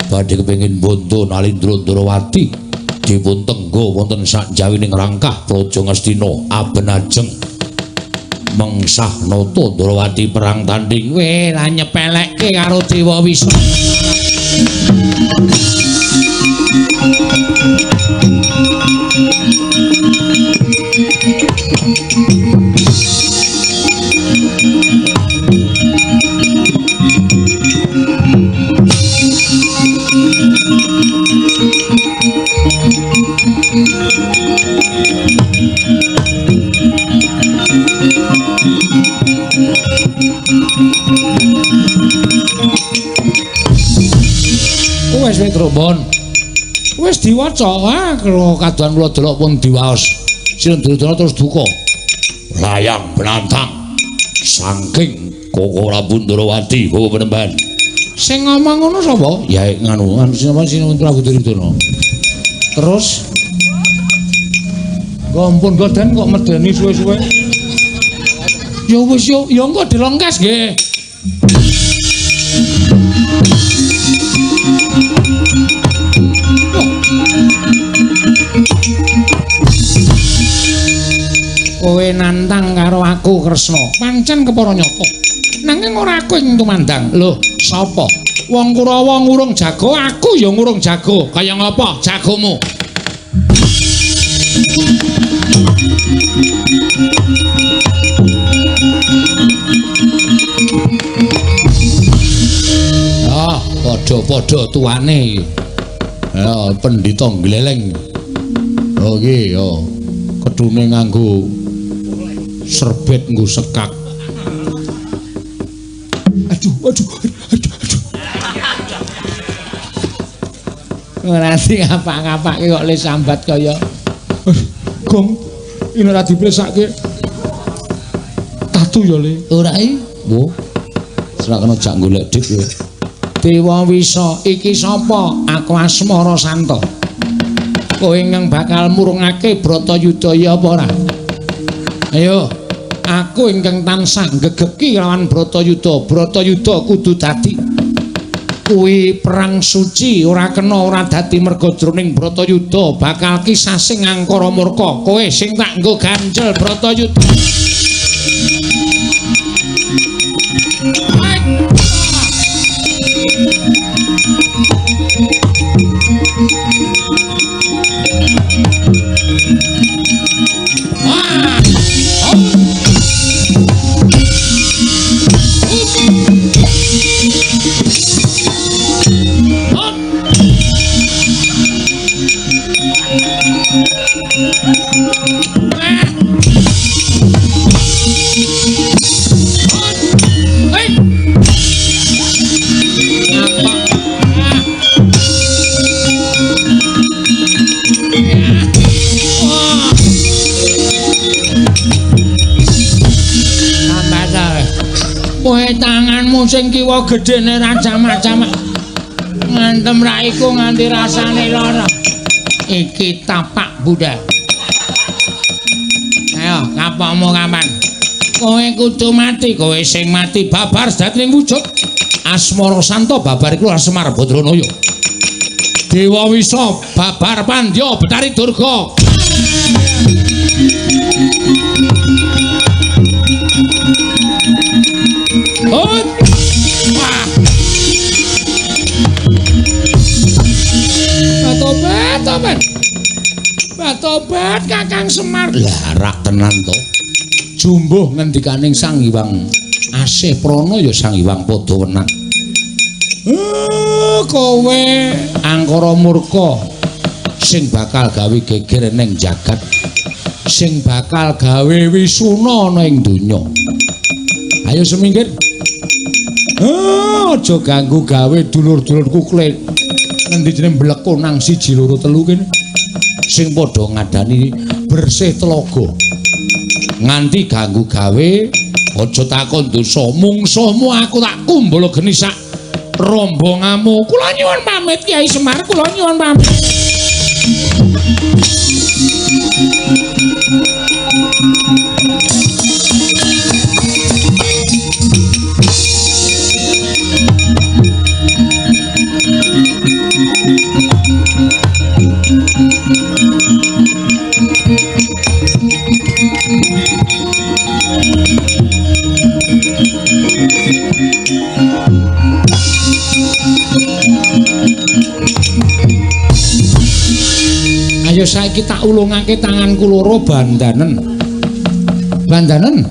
A: badhe kepengin bondo Nalindra Ndrawati dipun tengga wonten sakjawining rangkah Praja Ngastina aben ajeng mengsah nata Ndrawati perang tanding. Weh, lah nyepelekke karo Dewa Wisa. Wes Petrobon. Wis diwaca, ah kula kaduhan kula delok pun diwaos. Sinuwun Duryudana terus duka. Layang penantang saking Koko Prabu Ndrawati, Koko Penemban. Sing ngomong ngono sapa? Ya nganu, anu sinapa Sinuwun Prabu Duryudana. Terus ampun goden kok medeni suwe-suwe. Ya wis yo, ya engko dilengkas nggih. Kowe nantang karo aku Kresna. Pancen kepara nyata. Nanging ora aku ing tumandang. Lho, sapa? Wong Kurawa ngurung jago, aku ya ngurung jago. Kaya ngapa jagomu? Ah, padha-padha tuane. Ya, pendhita gleleng. Oh iki ya. Kedune nganggo serbet nggo sekak. Aduh, aduh, aduh, aduh. Ora sing ngapak-ngapake kok le sambat kaya
B: gong ini ora dipresake. Tatu ya le.
A: Ora iki.
D: Wo. Ora kena jak golek dik ya.
A: Dewa Wisa, iki sapa? Aku Asmara Santa. Kowe ingkang bakal murungake Bratayuda ya apa ora? Ayo, aku ingkang tansah gegeki lawan Bratayuda. Bratayuda kudu dadi. Kuwi perang suci ora kena ora dadi merga jroning Bratayuda bakal kisasing angkara murka. Kowe sing tak nggo ganjel Bratayuda. Kowe tanganmu sing kiwa gedene ra jamak-jamak. Ngantem raiku nganti rasane lara. Iki tapak Buddha. Ayo, kapokmu kapan? Kowe kudu mati, kowe sing mati babar dadi wujud. Asmara Santa babar iku Semar Badranaya. Dewa Wisa babar Pandya Betari Durga. Oh. Wah. Tobat, tobat. Tobat Kakang Semar.
D: Lah rak tenan to.
A: Jumbuh ngendikaning Sang Hyang Asih Prana ya Sang Hyang padha wenang. Kowe angkara murka sing bakal gawe geger ning jagat, sing bakal gawe wisuna ana ing donya. Ayo semingkir. Aja ganggu gawe dulur-dulurku kle. Ngendi jenenge mbleko nang 1 2 3 kene. Sing padha ngadani bersih telaga. Nganti ganggu gawe aja takon dosa mungsuhmu aku tak kumbala geni sak rombonganmu. Kula nyuwun pamit Kyai Semar, kula nyuwun pamit. Ayo saiki tak ulungake tanganku loro bandanen. Bandanen.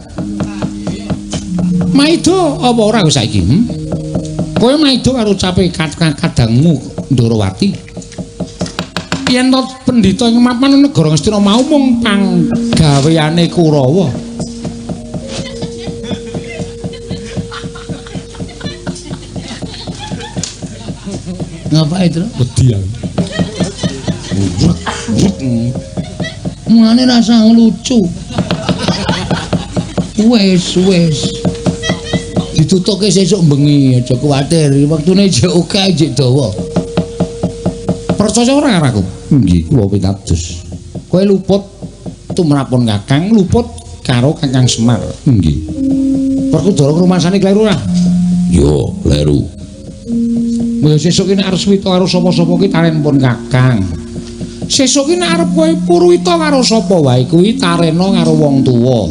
A: Maido apa ora kowe saiki? Kowe maido karo ucape kadangmu Ndorowati. Yen to pendhita ing mapan negara Ngastina mau mung panggaweane Kurawa.
C: Ngapa itu?
B: Wedi aku.
C: Mulane rasa lucu. Wes wes. Ditutuke sesuk bengi, aja kuwatir. Wektune jek akeh, jek dawa.
A: Percaya ora karo aku? Nggih, kula pitados. Kowe luput tumrapun Kakang, luput karo Kakang Semar. Nggih. Werkudara rumasane kleru ora?
D: Yo, kleru.
A: Mbok sesuk iki nek arep wita karo sapa-sapa ki talenpun Kakang. Sesuk ki nek arep kowe purwita karo sapa wae kuwi tarena karo wong tuwa.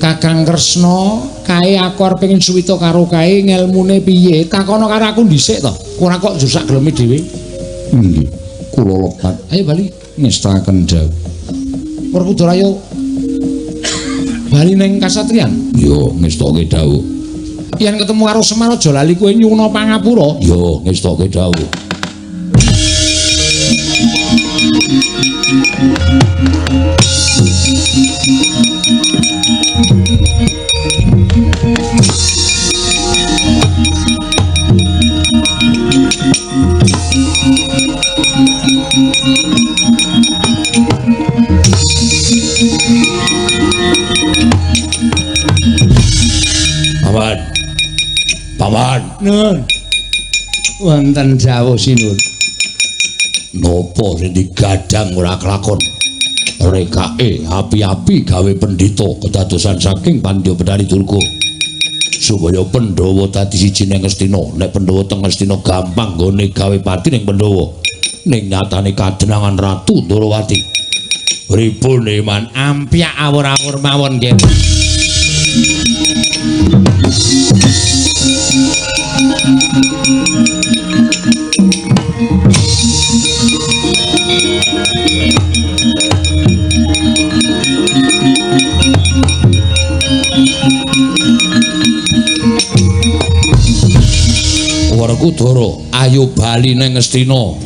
A: Kakang Kresna, kae aku arep pengin suwita karo kae ngelmune piye? Takono karo aku dhisik to. Ora kok njur sak geleme dhewe.
D: Nggih, kula lepat.
A: Ayo bali.
D: Ngestaken dawuh.
A: Werkudara ayo bali ning kasatriyan.
D: Yo ngestoke dawuh.
A: Yen ketemu karo Semar aja lali kowe nyuwuna pangapura.
D: Yo ngestoke dawuh. Paman. Paman.
B: Nun. Wonten dawuh sinun.
D: Napa sing digadang ora kelakon? Rekake api-api gawe pendhita kedadosan saking Pandya Bedari Durga. Supaya Pandhawa dadi siji ning Ngastina. Nek Pandhawa teng Ngastina gampang nggone gawe pati ning Pandhawa. Ning nyatane kadenangan Ratu Ndorowati. Pripun Iman?
A: Ampyak awur-awur mawon nggih.
D: Werkudara, ayo bali ning Ngastina.